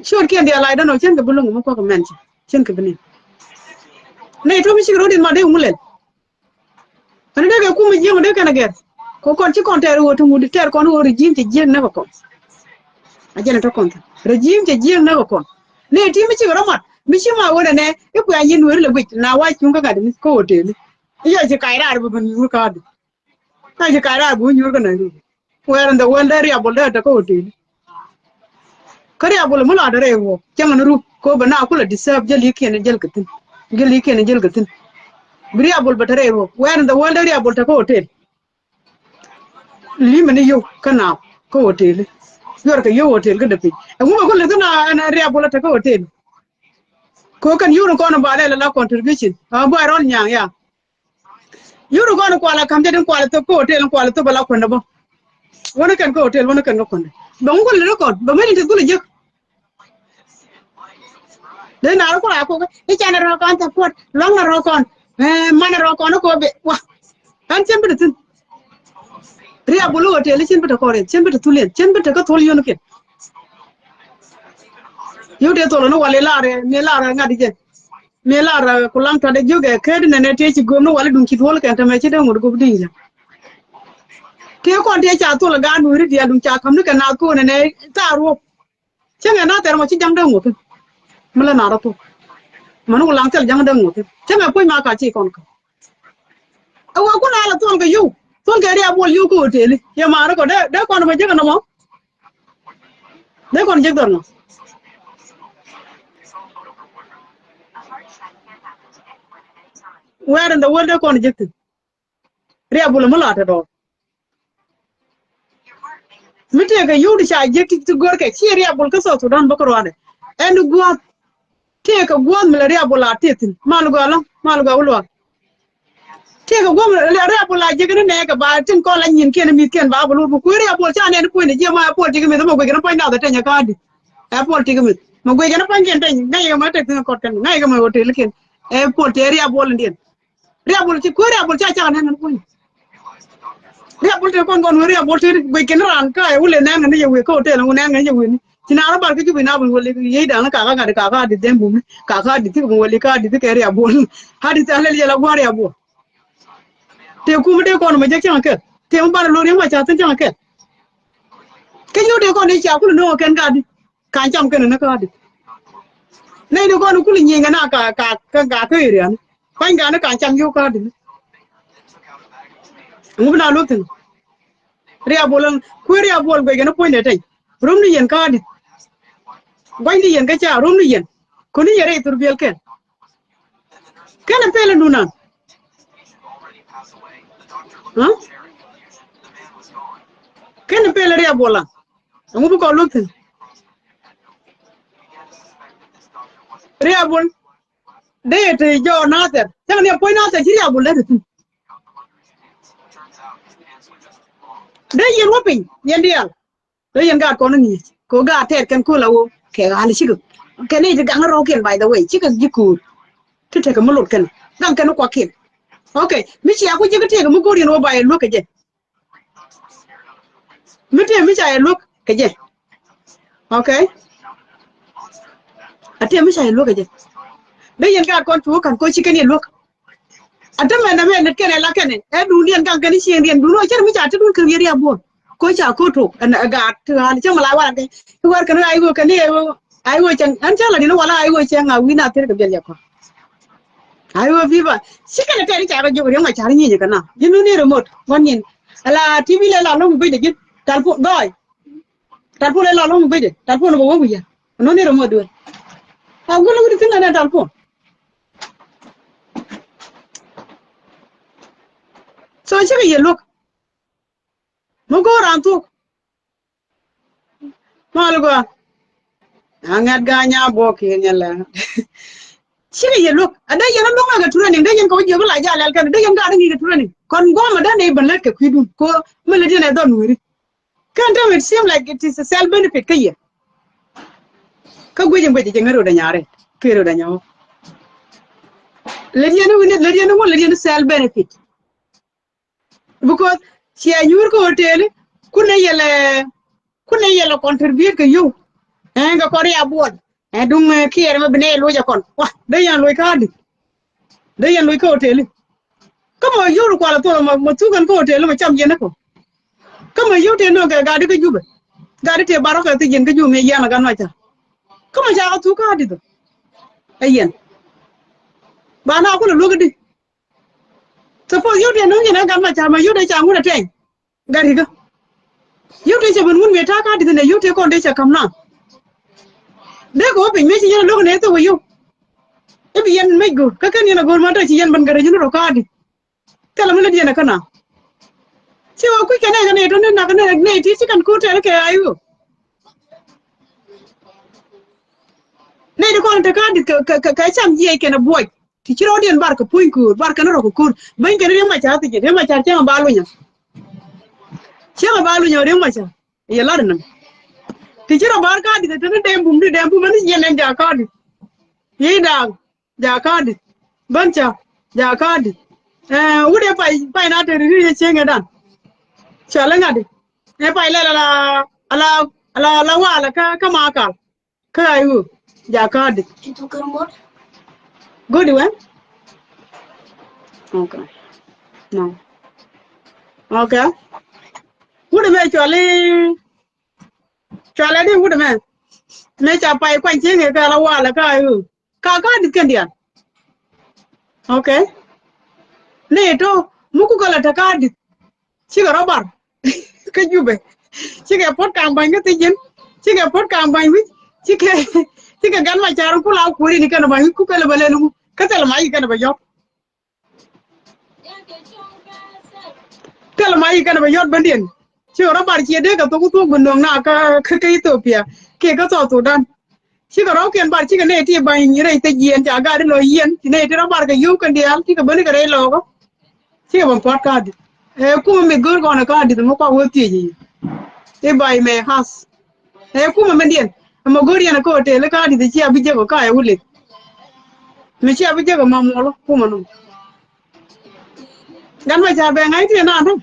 ciöt kiɛn diaal I don't know cien kɛ bi loŋ mi kuak kɛ mɛn ci cien kɛ bi nin. Nɛ ito̱ mi cikɛ rɔ dit ma dee ŋu lɛl. Ani dee kɛ kum jiɛŋ dee kɛn a gɛr. Kɛ kɔn ci kɔn tɛɛr ɣöö ti ŋut tɛɛr kɔn ɣöö regime cɛ jiɛŋ näk a kɔn. A jɛn a tɔ kɔn thin regime cɛ jiɛŋ näk a kɔn. Ni ti mi cikɛ rɔ mat mi ci ma ɣöö nɛnɛ i̱ kuɛ a nyin weri lɛ guic na wa cuŋ kä ŋa̱t ni kä hotel ni. I̱ yɛ ci kac raar bi ben nyuur ka̱a̱du. Ta̱yɛ ci kac raar bi wä nyuur kä Nairobi. Where in the world dee Riabol dee te kä hotel? Kä Riabol mi la te rɛy ruɔ̱k cäŋ ni rup ko bɛ na kulɛ deserve jäl yikiɛn jäl kɛ thi̱n. Jäl yikiɛn jäl kɛ thi̱n. Bi Riabol bɛ te rɛy ruɔ̱k. Where in the world dee Riabol te kä hotel? Limɛ ni yio̱w kä naath kä hotel. Yuɔr kɛ yio̱w hotel kä dee piny. Ɛŋu bɛ kulɛ thi̱n a Riabol a te kä hotel? Ko kɛn yio̱w ni kɔn ba lɛl ala contribution a bua rɔn nyaŋ ya. Yio̱w ni kɔn kualɛ ka̱m jɛ din kualɛ thop kä hotel kualɛ thop ala kuändɛ bä. Wänä kɛn kä hotel wänä kɛn kä kuändɛ. Bɛ ŋu kulɛ rɛ kɔn bɛ mɛn in te dhulɛ jek. Dee na rɔ kura kok i̱ canɛ rɔ kɔn thɛ puɔt luaŋnɛ rɔ kɔn. Manɛ rɔ kɔn i̱ kok bi wa. Ɛn cien bi te thi̱n. Riabol i̱ hotel i̱ cien bi te kɔn riɛth cien bi te thul yɛn cien bi te kä thul yio̱w ni kiɛn. Yio̱w dee thol ni wal i̱ lar mi lar ŋa̱t i̱ jɛ. Mi lar ku laŋ tatdɛ jiök ɛ ket nɛnɛ tëë ci gööm ni wal i̱ duŋ ci duɔl kɛn tämɛ ci dee ŋut gup di̱i̱n jɛ. Tëë kɔn tëë ca thol ɛ gaat nuuri diaal duŋ ca ka̱m ni kɛ naath ko̱n nɛnɛ thaar ruɔ̱p. Cäŋɛ na thɛr mɔ ci ja̱ŋ dee ŋuɔ̱th thi̱n. Mi la na rɔ thok. Mani wä laŋ thil ja̱ŋ dee ŋuɔ̱th thi̱n. Cäŋɛ puɔ̱ny ma ka ci kɔn kä. Ɛ wä kun a la thol kɛ yio̱w. Thol kɛ Riabol yio̱w kä hotel i̱. Yɛ maari kɔ dee dee kɔn bä jek ɛn ɛmɔ. Dee kɔn jek dhɔr ŋɔ. Where in the world dee kɔn jek thi̱n? Riabol mi la te dɔɔr. Mi tëëkɛ yio̱w di ca jiäk ti ti görkɛ ci Riabol kä South Sudan bä kä ruaadɛ. Ɛn gua̱a̱th tëëkɛ gua̱a̱th mi la Riabol a tëë thi̱n mal gɔaa lɔ mal gɔaa wä luaak. Tëëkɛ gua̱a̱th mi la Riabol a jiäk ni nɛɛkɛ ba tin kɔn la nyinkiɛn mi̱thkiɛn ba bä lut bä kuëë Riabol ca nɛn puɔ̱nydɛ jiɛ ma ɛ puɔl ti kɛ mi̱th ma guic kɛn puɔ̱ny nath ɛ teny ɛ ka̱a̱di. Ɛ puɔl ti kɛ mi̱th ma guic kɛn puɔ̱nykiɛn teny ŋäc kɛ ma tek thi̱n kɔt kɛn ŋäc kɛ ma hotel kiɛn. Ɛ puɔl ti Riabol indiɛn. Riabol ci kueer Riabol ca cak nɛn nɛn kuny. Riabol te kɔn kɔn wee Riabol te guic kɛn raan ka ɛ wule nɛn ŋäni yɛ wee kä hotel ŋu nɛn ŋäni yɛ wee ni. Ci na rɔ bar kä Jubi na bul wali yey daŋ kaka ŋa̱t kaka di dhɛn bumi kaka di thik bul wali ka di thik kɛ Riabol. Ha di thal lɛl yɛl a gua̱n Riabol. Te kum te kɔn mɛ jɛ cäŋ kɛl te mɛ ban lo̱r yɛn ma ca thin cäŋ kɛl. Kɛ yio̱w te kɔn i̱ ca kul no̱o̱ŋ kɛn ka di. Ka̱n cam kɛn ni kä adi. Nɛy ni kɔn kul nyieny kɛ na ka ka ka ka kä area ni. Kuany ka ni ka̱n cam yio̱w kä adi ni. Ŋu bi na luth thi̱n. Riabol ɛn kuëë Riabol guic kɛn puɔ̱nydɛ teny. Rom ni yɛn kä adi. Gua̱ny ni yɛn kä ca rom ni yɛn. Kuni yɛn rɛy thur biɛl kɛn. Kɛn a pel a nunan. Huh? Kɛn a pel a Riabol a. Ɛŋu bi kɔn luth thi̱n. Riabol. Dee yɛ te jɔɔ Nathɛr cäŋ ni a puɔ̱ny Nathɛr ci Riabol dee te thi̱n. Dee yɛn wä piny yɛn diaal. Dee yɛn gaat kɔn ni ŋi̱i̱c kɛ ɣöö gaat tɛɛt kɛn köl a ɣöö kɛ ɣa̱l cikɛ kɛn i̱ ti gaŋ rɔ̱ɔ̱kiɛn by the way cikɛ ji̱ kööl. Ti tekɛ mi lot kɛn gaŋ kɛn kuakiɛn. Okay mi cia ku ji̱ kä tiɛɛk mi go̱o̱r yɛn wä ba yɛ luäk kɛ jɛ. Mi tëë mi ca yɛ luäk kɛ jɛ. Okay. A tëë mi ca yɛ luäk kɛ jɛ. Dee yɛn gaat kɔn tuɔɔk ka̱n kɔ ci kɛn yɛ luäk. A te mɛn a mɛn nɛt kɛn ɛ la kɛn ɛ duundiɛn ka̱n kɛn i̱ cieŋdiɛn duun ɔ cär mi ca te duun kɛ wiɛt yɛ buɔl. Kɔ ca ko̱ tok ɛn ɛ gaat ti ɣa̱l cä mi la warɛ kɛ i̱ wär kɛn ɣa̱c ɣöö kɛn i̱ ɣa̱c ɣöö cɛŋ ɛn cä la di̱n wala ɣa̱c ɣöö cɛŋ a wi̱i̱ na thir kɛ biɛl yɛ kɔn. Ɣa̱c ɣöö bi̱i̱ ba ci kɛn ɛ tɛɛr i̱ ca kɛ jiök riɛŋ ma ca ri nyieny kɛ na ji̱n wuni remote ŋuɔ̱t nyin. Ala T V lɛ la lo̱ŋ guic dɛ ji̱n talpon gɔɔy. Talpon lɛ la lo̱ŋ guic dɛ talpon bɛ wä wi̱i̱ yɛ. Nuni remote duel. A gul wut thi̱n lɛ nɛ talpon. So cikɛ yɛ luäk. Mi go̱o̱r raan thuk. Mal gua. A ŋɛt ga̱a̱ nya buɔk kiɛ nyɛ lɛ. Cikɛ yɛ luäk a dee yɛn a luäk ŋa̱kɛ training dee yɛn kɛ wä jiök la jal ɛl kɛn dee yɛn gaat ŋi̱i̱kɛ training kɔn guɔ̱mɛ dee nɛ ben lät kɛ kui̱dun ko mi lät yɛn ɛ dhɔn weri. Kɛn täämɛ it seem like it is a self benefit kä yɛ. Kä guic in guic in jɛ ŋäri wä dee nyarɛ keri wä dee nyawä. Lät yɛn wä lät yɛn wä lät yɛn self benefit. Because ciɛ nyuur kä hotel kunɛ yɛlɛ kunɛ yɛlɛ contribute kɛ yio̱w. Ɛn kɛ kɔn ria buɔl ɛn duŋ kiɛɛr mɛ bi nɛ loc ɛ kɔn wa dee yɛn loc kä adi. Dee yɛn loc kä hotel. Kä mɔ yio̱w ri kual a thol mɔ thuk ɛn kä hotel mɔ cam yɛn ɛ kɔ. Kä mɔ yio̱w tëë nööŋ kɛ gat di kä Jubɛ gat di tëë barɔk kɛ thi yɛn kä Jubɛ mi yɛn a gan maca. Kä mɔ ca kä thuk kä adi thok. Ɛ yɛn ba na kulɛ luäk di. Suppose yio̱w tëë no̱o̱ŋ yɛn ɛ Gat Macar mɛ yio̱w tëë ca ŋun ɛ tɛny. Gat Rikä. Yio̱w tëë cɛ ben ŋun mëë ta̱a̱ ka̱a̱t di̱t nɛ yio̱w tëë kɔn dee cɛ ka̱m na. Dee kɛ wä piny mëë ci yɛn ɛ lo̱k nɛ thok ɛ yio̱w. I̱ bi yɛn mec go̱o̱r kä kɛn yɛn ɛ go̱o̱r ma dee ci yɛn ben gɛr ɛ yio̱w ni rɔ ka̱a̱t di̱t. Thilɛ mi lät yɛn ɛ kä na. Ci wä kui̱ kɛ nɛy kɛ nɛy tɔ̱ ni nak kɛ nɛy ti ci kɛn ko̱r tɛl kɛ a yio̱w. Nɛy ti kɔn te ka̱a̱t di̱t kɛ, kɛ, kɛ, kɛ cam jiɛc kɛn ɛ buɔc. Ti ci rɔɔdiɛn bar kɛ puɔ̱ny köör, bar kɛn rɔ kɛ köör. Beny kɛn Riek Macar thiec, Riek Macar cäŋ ba lunyɔ. Cäŋ ba lunyɔ Riek Macar. Yɛ lar nɛm. Ti ci rɔ bar ka̱a̱t di̱t te ni dɛm bum di, dɛm bum ni yɛn ɛn jaak ka̱a̱t di̱t. Yi daak, jaak ka̱a̱t di̱t. Bän ca, jaak ka̱a̱t di̱t. Ɛɛ, wut ɛ pay, pay na te ri ri yɛ cieŋ ɛ dan. Cɔal ɛ ŋa̱t di. Ɛ pay lɛ la, la, la, la, la wal kä, kä Makal. Kä a i̱ ɣöö jaak ka̱a̱t di̱t. Go̱o̱di wɛn? Okay. No. Okay. Wut ɛmɛ cɔali, cɔali di wut ɛmɛ. Mëë ca pay kuany cieŋ ɛ kɛ la wal kä a i̱ ɣöö. Ka ka̱a̱t di̱t kɛn diaal. Okay. Ni to mi kukɛ la te ka̱a̱t di̱t. Cikɛ rɔ bar kä Jubɛ. Cikɛ puɔ̱t ka̱a̱ŋ ba̱ny kä thiec ji̱n. Cikɛ puɔ̱t ka̱a̱ŋ ba̱ny wi̱c. Cikɛ, cikɛ Gat Macar ku la kuäär in kɛn ba̱ny wi̱c ku kɛn lɛ bä lɛl ŋu. Kä thilɛ mac in kɛn bä yɔ̱k. Thilɛ mac in kɛn bä yɔ̱k bändiɛn. Cikɛ rɔ bar ciɛ dee kɛ thok ku thok bi nöŋ na kä, kä, kä Ethiopia kiɛ kä South Sudan. Cikɛ rɔ̱kiɛn bar cikɛ nɛy ti ba̱ny rɛy thiec jiɛn ca gat ilɔ yiɛn ci nɛy ti rɔ bar kɛ yio̱w kɛn diaal cikɛ bäni kɛ rɛy lɔɔkä. Cikɛ bä puɔ̱t ka̱a̱t di̱t. Ɛ kumɛ mi go̱o̱r kɔn ɛ ka̱a̱t di̱t mɛ kua wä thiec i̱. I̱ ba̱y mɛ hath. Ɛ kumɛ mɛndiɛn ɛmɛ go̱o̱r yɛn ɛ kä hotel i̱ ka̱a̱t di̱t cia bi jek ɔ ka̱a̱c ɛ wä leth. Mi cia bi jek ɔ ma muɔl kumɛ nɔm. Gat Macar bɛ ŋa̱c ti ɛ naan tɔ̱.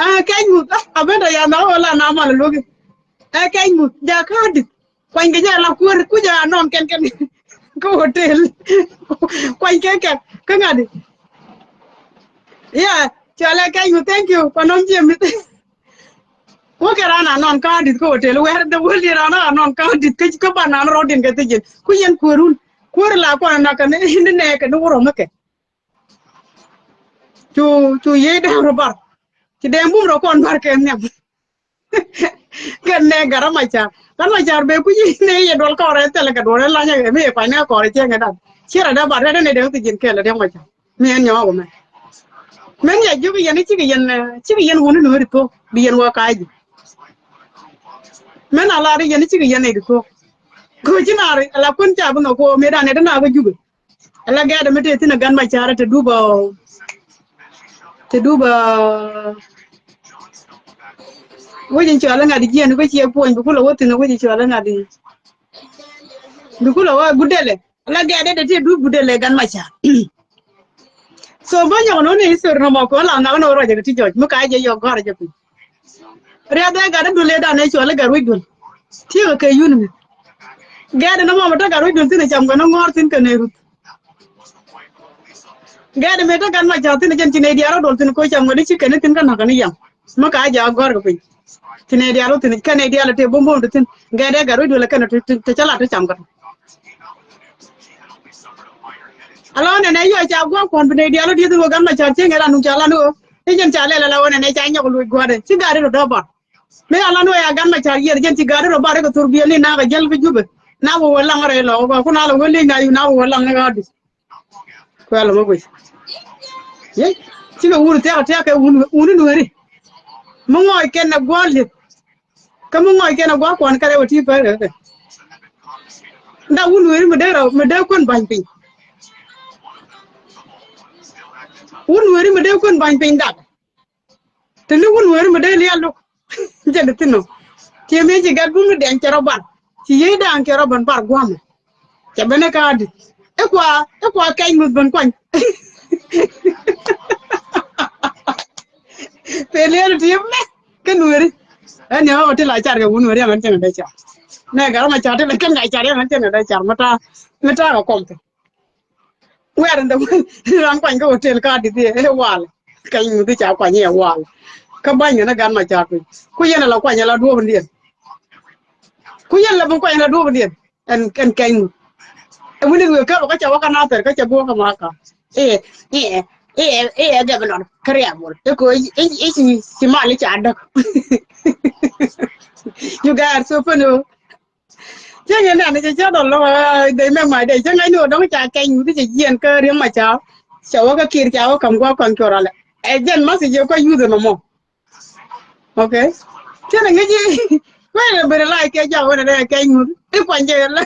Ɛ kɛc muth a ben tɔ ya nhɔk ɣöö la na mal luäk i̱. Ɛ kɛc muth jaak ka̱a̱t di̱t. Kuany kɛ jɛ la kuäär kucä anɔŋ kɛn kɛn kä hotel. Kuany kɛ kɛn kä ŋa̱t i̱. Ya cɔal ɛ kɛc muth, thank you kua nɔŋ jiɛ mi̱th. Wä kɛ raan anɔŋ ka̱a̱t di̱t kä hotel wɛr dee wä liɛ raan anɔŋ ka̱a̱t di̱t kä, kä ban naan rɔɔdiɛn kɛ thiec ji̱n ku yɛn kuäärun. Kuäär la kuan nak kɛ ni nɛɛkɛ ni wä rɔm kɛ. Cu, cu yiey da̱ŋ rɔ bar. Ci dee bum rɔ kɔn bar kɛ nhiam. Kɛn nɛ Gat Macar. Gat Macar bɛ kuc i̱ nɛ yɛ duɔl kɔrɛ thilɛ kɛ duɔl ɛ lanyɛ kɛ mi yɛ kuany nɛ kɔrɛ cieŋ ɛ dan. Ci rɔ dee bar rɛ dee nɛ dee thiec ji̱n kɛɛl ɛ dee Macar. Mi ɛn nyɔɔk mɛ. Mɛn ya jiök yɛn i̱ cikɛ yɛn, ɛ, cikɛ yɛn wuni nuɔ̱ɔ̱ri thuɔ̱k. Bi yɛn wä ka̱a̱c ji̱. Mɛn a lar i̱ yɛn i̱ cikɛ yɛn nɛy di thuɔ̱k. Kɛ ci naar ala kuän ca bi nhɔk kɛ ɣöö mëë dan ɛ dee naar kä Jubɛ. Ala gɛɛt ɛmɛ tëë thi̱n ɛ Gat Macar te dup ɔ. Te dup ɔ. Wec in cɔal iŋa̱t jiɛn kä ciɛ puɔ̱ny bi kulɛ wä thi̱n wec in cɔal iŋa̱t. Bi kulɛ wä Gudɛlɛ. Ala gɛɛt dee te dup Gudɛlɛ Gat Macar. So bä nyɔk nɔ ni history nɔmɔ kɔn la ŋa̱k nɔ ruacɛ kɛ ti jɔc mi ka jɛ yɔ gɔ̱a̱r jɛ piny. Riath ɛ gat i̱ duël ëëdan ëë cuɔl i̱ gat wec duël. Tiëëkɛ kɛ yun mi. Gɛɛt ɛn ɛmɔ mi te gat wec duël thi̱n ɛ cam kɛn i̱ ŋɔ̱ɔ̱r thi̱n kɛn ɛ ruth. Gɛɛt ɛmɛ te gat Macar thi̱n ɛ jɛn ci nɛy diaal rɔ duɔl thi̱n koc cam kɛn i̱ ci kɛn i̱ thi̱n kä na̱k kɛn i̱ yam. Mi ka jɛ a gɔ̱a̱r kɛ piny. Ci nɛy diaal rɔ thi̱n kɛn nɛy diaal ɛ tëë bo̱m bo̱m ti thi̱n. Gɛɛt ɛ gat wec duël ɛ kɛn ɛ te cä lat te cam kɛn. Ala wä nɛnɛ yɔ ca gua̱a̱k kuɔn bi nɛy diaal wä dieth wä gat Macar cieŋ ɛ ran nuŋ ca lan wä. I̱ jɛn ca lɛl ala wä nɛnɛ ca nyɔk luc gua̱a̱dɛ ci gat i̱ rɔ dɔ̱ bar. Mi ala ni wä ya gat Macar yiɛr jɛn ci gat i̱ rɔ bar i̱ kɛ thor biɛl ni na kɛ jäl kä Jubɛ. Na wä wä laŋ rɛy lɔ wä kuan ala wä lec na yu na wä wä laŋ ni ɣa̱a̱di. Kuɛl mɛ guic. Ye cikɛ wun thia̱k thia̱k kɛ wun wun i̱ nueeri. Mi ŋɔɔc kɛn ɛ gua̱a̱k lieth. Kä mi ŋɔc kɛn a gua̱a̱k kuɔn kɛn rɛw a ti pär kɛ kɛ. Dak wun weri mi dee rɛw mi dee kuän ba̱ny piny. Wun weri mi dee kuän ba̱ny piny dak. Te ni wun weri mi dee lial duk. Jɛ di thin nɔ. Ti mi ci gat bum ni diɛn cɛ rɔ ban. Ci yiey da̱a̱ŋ cɛ rɔ ban bar gua̱a̱mɛ. Cɛ ben ɛ ka̱a̱di. Ɛ kua, ɛ kua kɛc muth ben kuany. Pe liɛl ti mɛ kä nueri. Ɛn ni ɣɔw ti la car kɛ wun nueri ɛmɛn cɛn dee car. Nɛ Gat Macar ti la kɛn ka car ɛmɛn cɛn dee car mɛ ta, mɛ ta kɛ kɔm ti. Wɛr in the world ran kuany kä hotel ka di thi ɛ wal. Kɛny muthi ca kuany ɛ wal. Kä bany ni Gat Macar piny. Ku yɛn ala kuany ala duɔp in diɛn. Ku yɛn la bi kuany ala duɔp in diɛn. Ɛn, ɛn kɛny ŋu. Ɛ wini wee kɛp kä cɛ wä kä Nathɛr kä cɛ bi wä kä Maka. Iɛ, iɛ, iɛ, iɛ governor kä Riabol. Iko ici, ici, ici mal ica däk. You guys are so funny. Cä ŋi̱n dan cɛ cä dɔl lɔ, they make my day. Cä ŋa̱cni ɣöö dɔ̱ŋ ca kɛny yuth cɛ jiɛn kä Riek Machar. Cɛ wä kä Kiir ca wä ka̱m gua̱a̱k kɔn cuɔr alɛ. Ɛ jɛn message yɛ kɔ yuth ɛn ɔmɔ. Okay. Cä ni ŋi̱ci. Wee lɛ ben lay kɛ jaw wee lɛ kɛny yuth. I̱ kuany jɛ lɛ.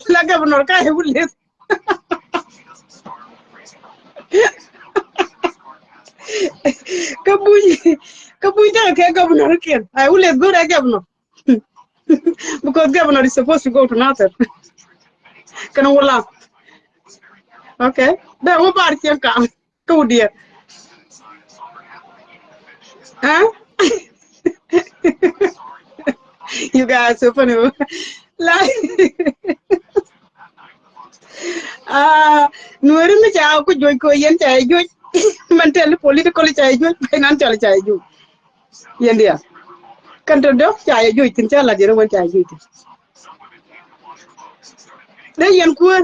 La governor ka i̱ wulith. Kä buny, kä buny tekɛ kɛ governor kiɛn. Ay wulith go̱rɛ governor. Because governor is supposed to go to Nasir. Kɛn wula. Okay. Dee wä bar cieŋ kam. Kä wä diɛt. Huh? You guys are so funny. Like, ah, Nueri mi ca ku juɔc ko yɛn ca juɔc. Man tɛl political ca juɔc, financial ca juɔc. Yɛn dia. Kan to dok ca juɔc tin ca la dira wen ca juɔc tin. Dee yɛn kuer.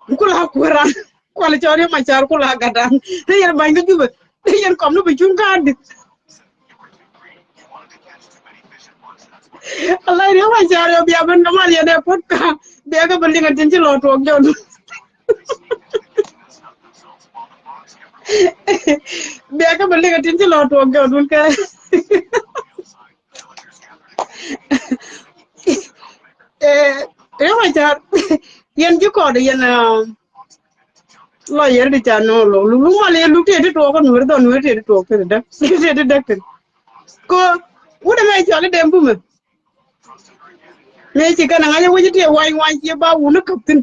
Kula kueran. Kual cɔri ma car kula gadan. Dee yɛn bany ka Jubɛ. Dee yɛn kɔm ni bi cuŋ ka dit. Allah ni ma car yɔ bia ben ka mal yɛn ɛ pot ka. Bia ka bɛ liŋ a tin ci lɔ tuɔk jɔn. Bia ka bɛ liŋ a tin ci lɔ tuɔk jɔn dun kɛ. Eh, Riek Machar, yɛn ji̱ kɔɔt yɛn, ah, lɔ yɛn di ca no̱o̱ŋ lɔ. Luk, luk mal yɛn luk tëë ti tuɔɔk kä Nuɛr dhɔ, Nuɛr tëë ti tuɔɔk tëë ti däk. Tëë ti däk tëë. Ko, wut ɛmɛ cɔal i̱ Dɛm Bumɛ. Mëë ci kɛn a ŋa̱c a wec i̱ tëë wa̱ny wa̱ny ci ba wun i̱ käp thi̱n.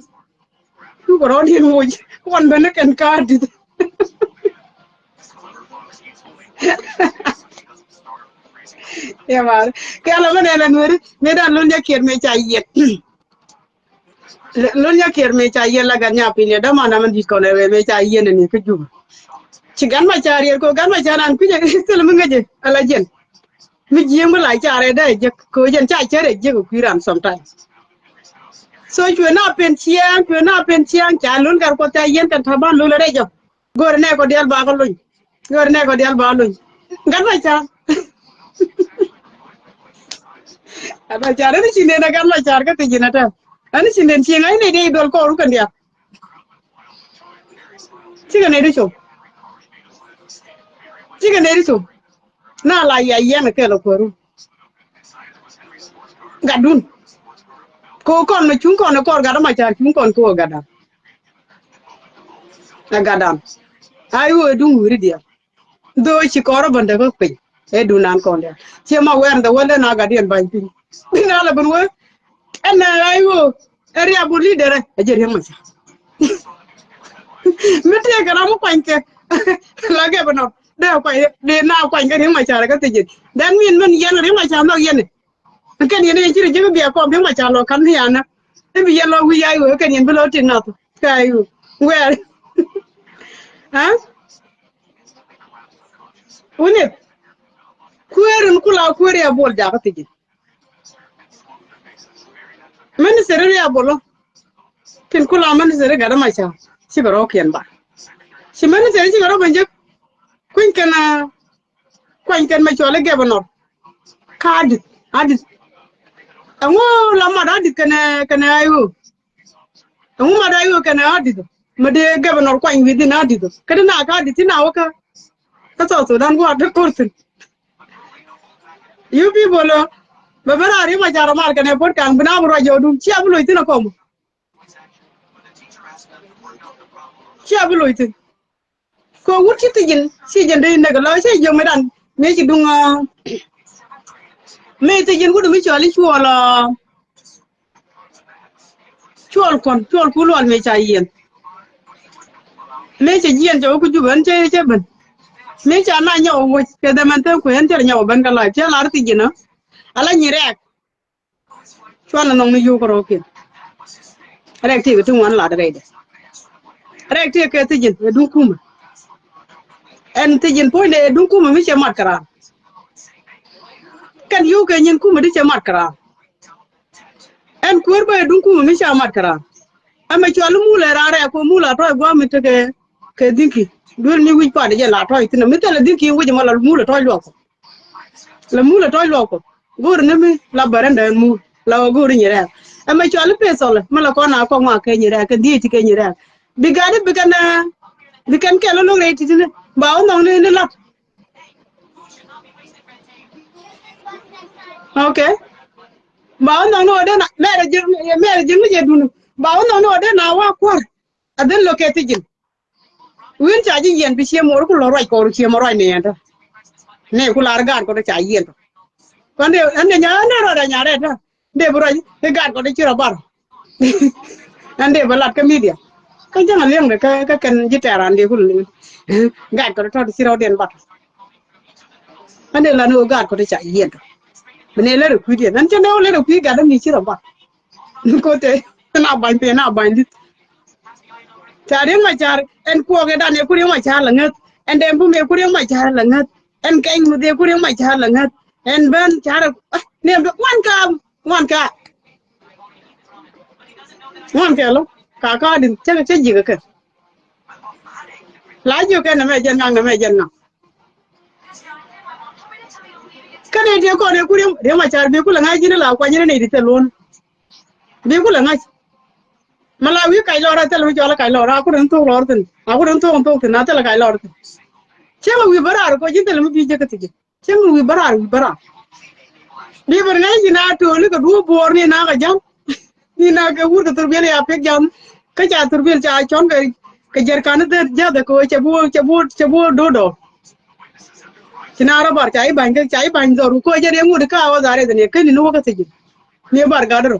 Cukɛ rɔɔdiɛn woc. Kuan ben ni kɛn ka̱a̱t di̱t. Ya mar. Kɛ ala mɛn ɛn la Nueri. Mëë dan lon jakiɛt mëë ca yiɛt. Lon jakiɛt mëë ca yiɛt la gat nya piny. Däman amɛ di̱t kɔn ɛ mëë ca yiɛt ni kä Jubɛ. Ci Gat Macar yɛt kɔ Gat Macar an kui̱cɛ thil mi ŋäcɛ ala jɛn. Mi ji̱ mi la carɛ dee jek kɛ jɛn ca cɛ rɛ jek kui̱ ran sometimes. So cuɛ na pen ciɛŋ, cuɛ na pen ciɛŋ ca lol gat kɔ ca yiɛn kɛn ta̱ban lol rɛ jɔ. Go̱o̱r nɛ kɔ diaal ba kɔ lony. Go̱o̱r nɛ kɔ diaal ba lony. Gat Macar. Gat Macar, ɛn ci nen ɛ Gat Macar kä thiec ji̱n ɛ tɛm. Ɛn ci nen ci ŋa̱c nɛ dee i̱ duɔl kɔɔru kɛn diaal. Cikɛ nɛ di com. Cikɛ nɛ di com. Na la ya yɛn kɛl kuäru. Gatdun. Ko kɔn mɛ cuŋ kɔn kɔr gat ma ca cuŋ kɔn ko gatdan. A gatdan. Ai wee duŋ wuri diɛ. Dho ci kɔr bä däk piny. Ɛ dunan kɔn diɛ. Ciɛ ma wɛr dɛ wä lɛ na gatdiɛn ba̱ny piny. Bi na la bin wee. Ɛn na ai wee. Ɛ Riabol leader ɛ jɛ Riek Macar. Mi tëëkɛ ram mi kuanykɛ. La gɛ bä nɔ. Dee kuany dee na kuanykɛ Riek Macar kä thiec ji̱n. That mean min yɛn Riek Macar nhɔk yɛn. Kɛn yɛn yɛn ci ri ji̱ bi biɛ kɔm Riek Macar lɔ ka̱n ni yan na. I̱ bi yɛn lɔ wi̱i̱ ai wee kɛn yɛn bi lɔ tin nath. Kɛ ai wee. Wɛɛr. Ɛ? Wuni. Kueer in kula kueer yɛ bol jakä thiec ji̱n. Minister ri a bolo. Tin kula minister ri Gat Macar. Cikɛ rɔ kiɛn ba. Ci minister cikɛ rɔ ben jek. Kuny kɛn a kuany kɛn mɛ cɔl i̱ governor. Ka adit, adit. Ɛŋu la mat adit kɛn ɛ, kɛn ɛ ayo. Ɛŋu mat ayo kɛn ɛ adit. Mɛ dee governor kuany wi̱i̱ dhin adit. Kɛ di na ka adit ti na wä kä. Kä South Sudan gua̱a̱r ti kor thin. You people, uh, bɛ ben a Riek Macar mal kɛnɛ pot kaŋ bi na bi ruac jɔɔdun. Cia bi loc thin a kɔm. Cia bi loc thin. Kɛ wut ci thiec ji̱n, ci ji̱n dee näk lɔ, ci jiök mi dan. Mëë ci duŋ, uh, mëë thiec ji̱n wut mi cɔal i̱ cuɔl, uh, Cuɔl kɔn, cuɔl ku luɔl mëë ca yiɛn. Mëë cɛ jiɛn cɛ wä ku Jubɛ ɛn cɛ cɛ ben. Mëë ca na nyɔk wec kɛ dhɛmɛn thäŋ kuɛ ɛn cɛ nyɔk ben kä lac cɛ lar thiec ji̱n ɔ. Ala nyi rɛɛk. Cuɔl ni nhɔŋ ni yio̱w kärɔ̱kiɛn. Rɛɛk tëëk ti ŋuan lat rɛydɛ. Rɛɛk tëëk kɛ thiec ji̱n ɛ duŋ kumɛ. Ɛn thiec ji̱n puɔ̱nydɛ ɛ duŋ kumɛ mi cɛ mat kɛ raan. Kɛn yio̱w kɛ nyin kumɛ di cɛ mat kɛ raan. Ɛn kuäär bä ɛ duŋ kumɛ mi ca mat kɛ raan. Ɛmɛ cual i̱ mul ɛ raan rɛɛk kɛ mul a tɔ̱ ɛ gua̱a̱m mi tekɛ kɛ dhi̱nki. Duel ni wi̱c pa̱a̱t jɛ la tɔ̱c thi̱n mi thilɛ dhi̱nki wi̱c mɔ la mul ɛ tɔ̱c luɔk kɔ. La mul ɛ tɔ̱c luɔk kɔ. Go̱o̱r ni mi la bärɛn dɛn mul la go̱o̱r ni nyi rɛɛk. Ɛmɛ cɔal i̱ pethɔl mi la kɔn a kɔŋ wa kɛ nyi rɛɛk kɛ dhiec ti kɛ nyi rɛɛk. Bi gat i̱ bi kɛn bi kɛn kɛl lo̱k rɛy ti̱ti̱ni ba wä nhɔŋ ni ni lat. Okay. Ba wä nhɔŋ ni wä den mɛrɛ ji̱n mɛrɛ ji̱n mi jɛ duni ba wä nhɔŋ ni wä den a wa kua̱r. A dhil lo̱k kɛ thi̱ji̱n. Wi̱n ca ji̱ yiɛn bi ciëmɔ wä ku lɔ ruac kɔɔr ciëmɔ ruac ni yɛn tɔ. Ni ku lar gaat kɔn ca yiɛn tɔ. Kɔn de ɛn de nya ɛn de rɔɔdɛ nya rɛt tɔ. Dee bi ruac i̱ gaat kɔn i̱ ci rɔ bar. Ɛn dee bi lat kä media. Kä jäŋ a liɛŋdɛ kä kä kɛn ji̱ tɛɛr an dee kul ni. Gaat kɔn i̱ tɔt i̱ ci rɔ diɛn bar. Ɛn dee lat ni ɣöö gaat kɔn i̱ ca yiɛn tɔ. Bi nɛ lɛr ɛ kui̱diɛn ɛn cä nɛ wä lɛr ɛ kui̱ gat däŋ i̱ ci rɔ bar. Kote na bany pee na bany di̱t. Ca Riek Machar ɛn kuɔk ɛ dan ɛ ku Riek Machar la ŋäth. Ɛn dee bum ɛ ku Riek Machar la ŋäth. Ɛn kɛny muth ɛ ku Riek Machar la ŋäth. Ɛn ben car ɛ ni ɛn ben wan ka wan ka. Wan kɛ lo ka ka di̱t cä cä ji̱ kɛ kɛ. La jiök kɛ nɛ mɛ jɛn ŋaŋ nɛ mɛ jɛn ŋaŋ. Kä nɛ diɛ kɔn ɛ ku Riek Riek Machar bi ku la ŋa̱c ji̱n la kuany ni nɛ di̱t thil wun. Bi ku la ŋa̱c. Ma la wi̱i̱ kac lɔr a thil mi cɔl a kac lɔr a ku den thok lɔr thin a ku den thok thok thin a thil a kac lɔr thin. Cieŋ a wi̱i̱ bä raar kɔ ji̱ thil mi bi jek kä thi̱ji̱. Cieŋ a wi̱i̱ bä raar wi̱i̱ bä raar. Bi bä ŋäc ji̱n a to̱o̱li kɛ duɔ̱ɔ̱p bo̱o̱r ni na kɛ ja̱ŋ. Ni na kɛ wur kɛ thurbiɛl ya pek ja̱ŋ. Kä ca thurbiɛl ca cɔn kɛ kɛ jɛr kan dhät ja̱th kɛ cɛ bi wä cɛ bi wä cɛ bi wä do̱do̱. Ci na rɔ bar ca i̱ ba̱ny kä ca i̱ ba̱ny dhɔr kɛ cɛ riɛŋ wut kä a wä dhar i̱ dhɛ ni kä ni ni wä kä thi̱ji̱. Ni bar gat rɔ.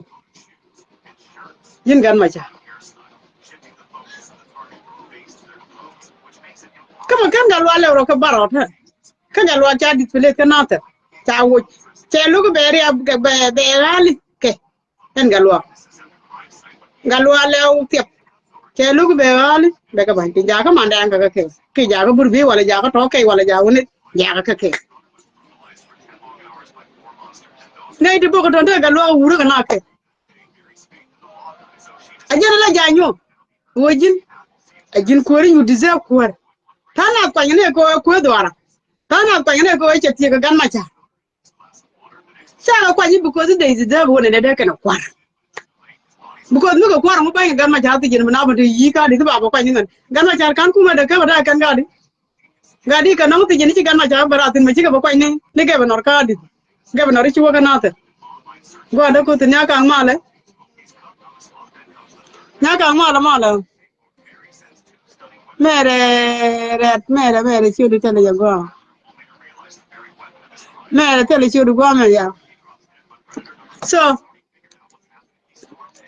Ji̱n gat maca. Kä ma kän gat lual lɛw rɔ kä bar rɔ tɛ. Kä gat lual ca display kä nathɛ ca woc cɛ luk bɛ riap bɛ bɛ ɣali kɛ. Ɛn gat lual gat lual lɛw thiɛp. Cɛ luk bɛ ɣali bɛ kɛ ba̱ny piny jakä mandɛ ɛn kɛ kɛ kɛ kɛ jakä burbi wala jakä tɔ̱ kɛ wala jakä wuni jakä kɛ kɛ. Nɛ iti bok tɔ̱ tɛ gat lual wurä kɛ na kɛ. A jɛn ala jany wä ji̱n. A ji̱n kuäri you deserve kuäär. Ta̱a̱ nath kuany ni kɛ kuäär dhuara. Ta̱a̱ nath kuany ni kɛ cɛ thiek kɛ gan maca. Ca kɛ kuany because they deserve wä ni dee dee kɛn kua̱r. Because mi kɛ kua̱r ŋu bany kɛ gan maca thi ji̱n mi na bä ti yi ka di thi ba bä kuany ni ŋän gan maca kan kumɛ dee kɛ bä dee kɛn ka di. Gat di kɛ nɔŋ thi̱c ni ci gan ma ca bä rath thi̱n ma cikɛ bä kuany ni ni gɛbɛnɔr kä Adith. Gɛbɛnɔr i̱ ci wä kä Nathir. Gua̱a̱r dee kuth thi̱n nya kaŋ malɛ. Nya kaŋ malɛ malɛ. Mɛrɛ rɛt mɛrɛ mɛrɛ ciötdu thilɛ yɛ gua̱a̱. Mɛrɛ thilɛ ciötdu gua̱a̱ mɛ ya. So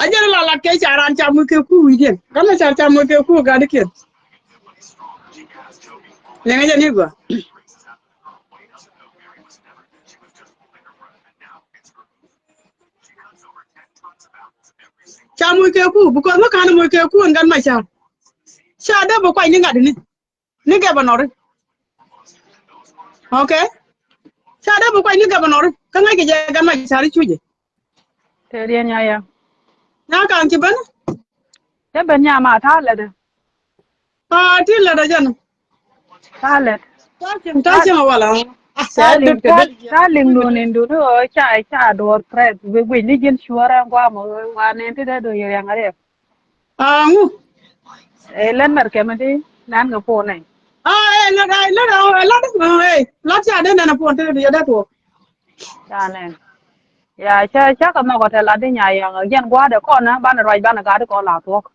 a jɛn la lat kɛ ca ran ca muth kɛ ku wi̱diɛn. Ran la ca ca muth kɛ ku gadikiɛn. Liŋɛ jɛ ni gua. Ca muth kɛ ku because mi kan muth kɛ ku in gan ma ca. Ca dee bi kuany ni ŋa̱t ni. Ni gɛbɛnɔri. Okay. Ca dee bi kuany ni gɛbɛnɔri kä ŋäc kɛ jɛ gan ma cari cucɛ. Tëë riɛn nya ya. Nya kaŋ ci ben. Cä ben nya ma ta̱a̱ lɛt. Aa ti lɛt a jɛn. Ta̱a̱ lɛt. Ta̱a̱ cieŋ ta̱a̱ cieŋ a wala. Ta̱a̱ liŋ ta̱a̱ liŋ dun in dun ɣöö ca ca duɔ̱ɔ̱r prɛth bi guic ni ji̱n cuɔ̱rɛ guam ɣöö wa nɛn ti dee dun yɛ riɛŋ a riɛk. Aŋu. Ɛ lɛn mɛr kɛmɛ ti nan kɛ puɔnɛ. A ɛ lɛn ɛ lɛn ɛ lɛn ɛ lɛn ca dee nɛn ɛ puɔn ti dee yɛ dee tuɔk. Ca nɛn. Ya ca ca kɛ nhɔk ɛ tɛ lat di nya yaŋ ɛ jɛn gua̱a̱dɛ kɔn ɛ banɛ ruac banɛ gat di kɔn la tuɔk.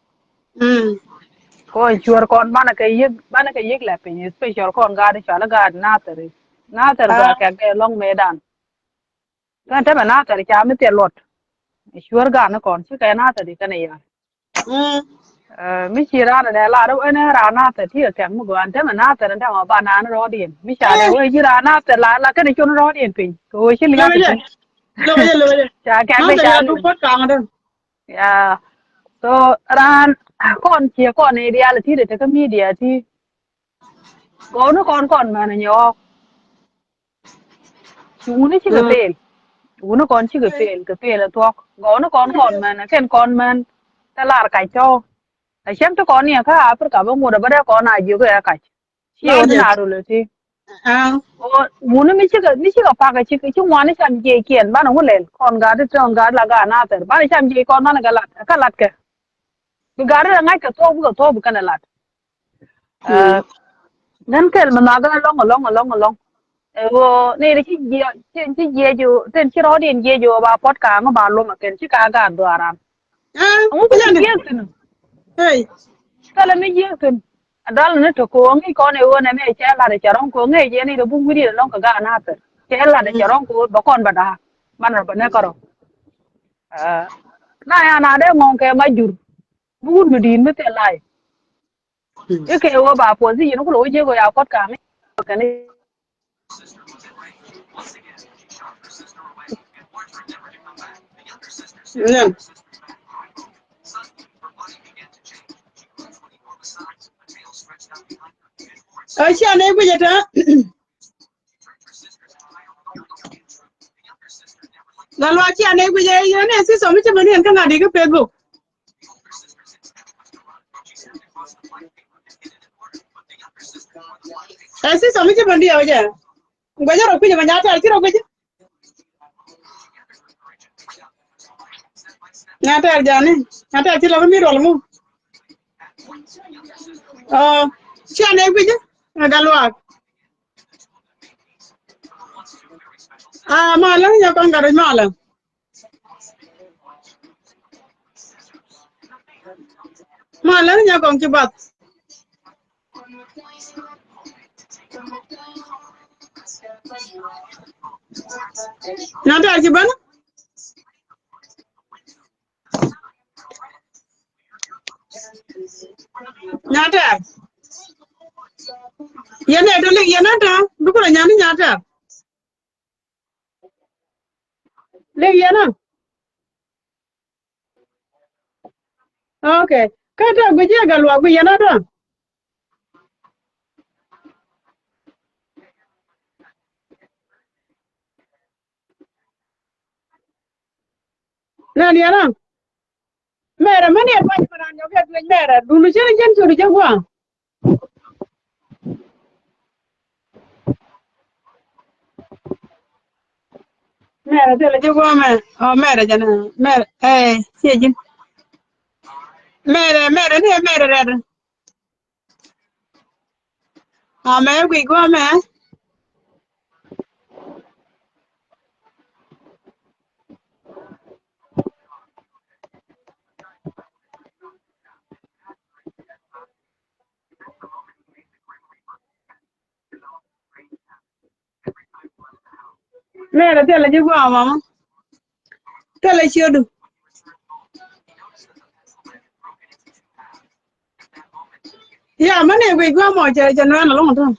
Kɔn cuɔr kɔn banɛ kɛ yiëk banɛ kɛ yiëk lɛ piny special kɔn gat di cual ɛ gat Nathir. Nathir gɔaa kɛk dee lɔŋ mëëdan. Kɛn tämɛ Nathir ca mi thil luɔt. Cuɔr gan ni kɔn cikɛ Nathir di kɛn i̱ yar. Mi ci ran nɛ lar ɛn ran Nathir ti kɛ kɛk mi gɔaa tämɛ Nathir ɛn tämɛ ba nan rɔɔdiɛn mi ca dee wee ci ran Nathir la la kɛn con rɔɔdiɛn piny kɛ wee ci liak. Ca kɛk mi ca. Ya so ran kɔn ciɛ kɔn i̱ dial ti de tekä media ti. Gɔw ni kɔn kɔn mɛn nyɔɔk. Ci wuni cikɛ pel. Wuni kɔn cikɛ pel kɛ pel ɛ thuɔk gɔw ni kɔn kɔn mɛn kɛn kɔn mɛn. Kä lar kac tɔ̱. A cäŋ ti kɔn ni kä Africa bä ŋot a bä dee kɔn a jiök ɛ kac. Ci ɣän na rol ti. Ɣän mi cikɛ mi cikɛ pak ci ci ŋuan cam jiɛc kiɛn banɛ ŋu lɛl kɔn gat ti tɔn gat la gat nathɛr banɛ cam jiɛc kɔn banɛ kɛ lat kä lat kɛ. Bi gat ri ŋa̱c kɛ thuɔk bikɛ thuɔk bi kɛnɛ lat. Ɣän kɛl mi nhɔakɛ ɛlɔ̱ŋ ɛlɔ̱ŋ ɛlɔ̱ŋ ɛlɔ̱ŋ. Ɛ ɣöö ni ri ci jiɛc ci jiɛc ɣöö tin ci rɔɔdiɛn jiɛc ɣöö ba puɔt ka̱a̱ŋ ba luɔm ɛ kɛn ci ka gaat dhuaaran. Ɛŋu bi jiɛc thi̱n. Kɛlɛ mi jiɛc thi̱n. A dɔl ni te ko̱o̱ŋ i̱ kɔn ɛ ɣöö nɛ mɛ cɛ lat ɛ cɛ rɔ̱ŋ ko̱o̱ŋ ɛ jɛ ni rɛ buk wi̱diɛn ɛlɔ̱ŋ kɛ gaat nathɛr cɛ lat ɛ cɛ rɔ̱ŋ ko̱o̱ŋ bɛ kɔn bɛ da̱a̱. Ban rɔ bɛ nɛ kärɔ. Na ya na dee ŋɔ̱ŋ kɛ ma jur. Bi wut mi di̱i̱t mi thil la̱a̱c. I̱ kɛ ɣöö ba puɔth i̱ yin kulɛ wä jiäk ɣöö ya kuɔt ka̱a̱ŋ i̱ kɛn i̱. Ɛ cia nɛy guic ɛ tääŋ. Gal wa cia nɛy guic ɛ yɛn ɛ system mi ci mɛn yɛn kä ŋa̱ di kä Facebook. Ɛ system mi ci mɛn di ɛ wä jɛ. Guic ɛ rɔ kui̱c ɛ mɛ nya̱a̱ tɛl ci rɔ guic ɛ. Nya̱a̱ tɛl jani nya̱a̱ tɛl ci lɔ mi rɔl mu. Ɔ cia nɛy guic ɛ gal wa. A malä nya kɔn gat rɛc malä. Malä nya kɔn ci bath. Nya tɛɛr ci bän. Nya tɛɛr. Yɛn ɛ dɔ̱ lik yɛn ɛ tɛɛr. Dukulɛ nyani nya tɛɛr. Lik yɛn ɛ. Okay. Kä tɛ guic yɛ gal wa guic yɛn ɛ tɛɛr. Nɛ niɛn ɛ. Mɛrɛ mɛn yɛ tuany mɛ nan nyɔk yɛ tueny mɛrɛ duni cin cin cin cin gua̱a̱. Mɛrɛ thilɛ ji̱ gua̱a̱ mɛ ɔ mɛrɛ jɛn mɛrɛ ɛ ciɛ ji̱n. Mɛrɛ mɛrɛ ni mɛrɛ rɛt. Amɛ guic guɔmɛ. Mɛrɛ thilɛ ji̱ gua̱a̱ mama. Thilɛ ciötdu. Ya mɛn ɛ guic gua̱a̱ mɔ cɛ cɛ nuɛn ɛlɔ̱ŋ tɔ̱.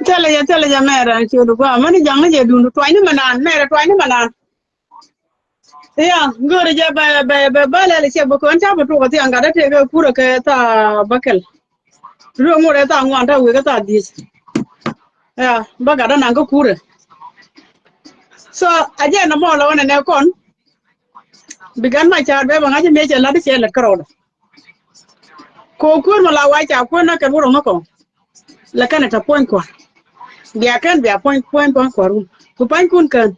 Thilɛ jɛ, thilɛ jɛ mɛrɛ ciötdu gua̱a̱ mɛn ja̱ŋ ni jɛ duundu tuany ni mɛ naan, mɛrɛ tuany ni mɛ naan. Ya, go̱o̱rɛ jɛ bɛ, bɛ, bɛ, bä lɛl cɛ bä kɔn ca bä tuɔk thiaŋ gat dä tëë kɛ kurɛ kɛ thaa bäkɛl. Ruɛ ŋot ɛ thaa ŋuan thaa wek ɛ thaa dhiec. Ya, bä gat dä naŋ kä kurɛ. So, a jɛ nɔmɔ lɔ wänɛ nɛ kɔn. Bi gan ma ca̱a̱r bɛ bä ŋa̱c miɛ cɛ la̱t cɛ lät kärɔɔdä. Ko kuäär mɔ la wac ca kuäär na kɛn wä rɔ ŋä kɔn. Lɛ kɛn ɛ tɛ puɔ̱ny kua̱r. Bia kɛn bia puɔ̱ny puɔ̱ny puɔ̱ny kua̱r wun ku pa̱nykun kään.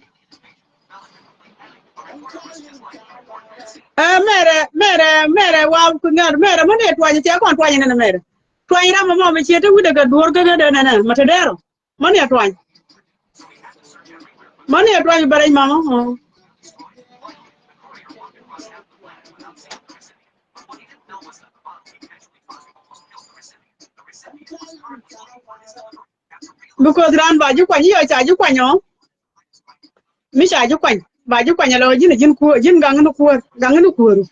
Ɛ mɛrɛ mɛrɛ mɛrɛ wa ŋa̱r mɛrɛ mɛ ni tuany cɛ kɔn tuany nɛnɛ mɛrɛ. Tuany ram mɔ mɔ mɛ ciɛ te wi̱dɛ kɛ duɔ̱ɔ̱r kä kä dee nɛnɛ mɛ te dɛɛrɔ. Mani a tuany. Mani a tuany bɛ rɛc mama. Because ran ba ji̱ kuany yɔ ca ji̱ kuany ɔ. Mi ca ji̱ kuany ba ji̱ kuany alɔ ji̱n ji̱n kuäär ji̱n gaŋ ni kuäär gaŋ ni kuääru.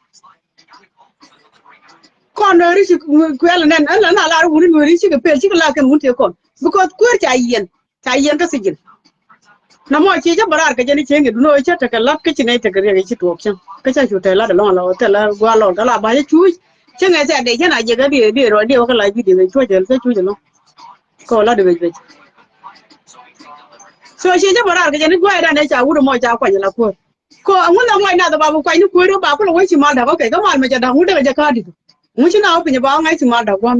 Kɔn nuääri ci kuɛl nɛn ɛn la na lar wuni nuääri cikɛ pel cikɛ la kɛn wun tëë kɔn. Because kuäär ca yiɛn, ca yiɛn kä sijin. Na mɔ ci jɛ bä raar kɛ jɛ ni cieŋ kɛ dunä cä tekɛ lat kä ci nɛy tekɛ riɛk ci tuɔɔk cäŋ. Kä ca cu tɛy lat ɛlɔŋ la wä thil la gua̱a̱r lɔr kä la ba cä cuuc. Cä ŋɛ thɛɛ dee cä na jiɛk kä diɛ diɛ rɔ diɛ wä kä la video cuɔc ɛl kä cuuc ɛlɔŋ. Kɛ wä lat ɛ bec bec. So ci jɛ bä raar kɛ jɛ ni gua̱a̱r dan dee ca wut mɔ ca kuany la kuäär. Ko ŋun na muɔc nath ba bi kuany ni kuäär ba kulɛ wec ci mal dak, okay, kä mal mɛ jɛ dak ŋun dee kɛ jɛ ka̱a̱t di̱t. Ŋun ci na wä piny ba wä ŋa̱c ci mal dak gua̱a̱m.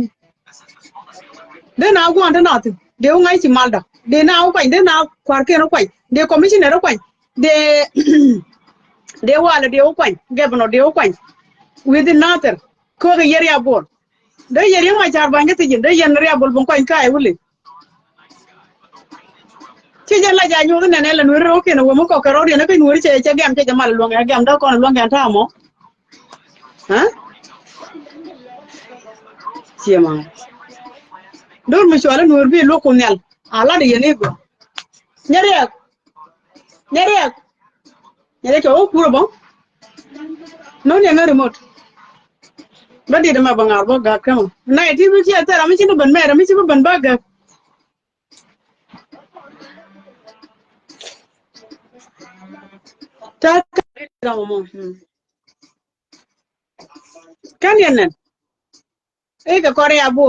Dee na gua̱a̱n te nath dee wä ŋa̱c ci mal dak. Dee na wä kuany, dee na kua̱r ken wä kuany. Dee commissioner wä kuany. Dee, dee walɛ dee wä kuany. Governor dee wä kuany. Within nothing. Ko kɛ yɛr ya bol. Dee yɛr yäŋ ma car ba̱ny kä thi̱ji̱n. Dee yɛn ria bol bin kuany ka̱a̱c wuli. Ci jɛ la ja nyuuth nɛnɛ la nueri rɔ̱kiɛn a wä mi kɔk kɛ rɔ̱diɛn kä nueri cɛ cɛ gɛm cɛ jɛ mal luɔ̱ŋ ɛ gɛm dee kɔn luɔ̱ŋ kɛn ta̱a̱ mɔ. Ɛ? Ciɛ ma. Do̱r mi cual nuer bi luɔk kun nhial. A lat yɛn i̱ gɔaa. Nyɛ riɛk. Nyɛ riɛk. Nyɛ riɛk cɛ wä kur bä. No̱n yɛ ŋä remote. Bä dit ma bä ŋa̱r bä gak kä ma. Na yɛ ti mi ciɛ thɛr a mi ci ni ben mɛr a mi ci bi ben bä gak. Ta ka ri ram mo. Kan yɛn nɛn. Ɛ kɛ kɔr ya bo.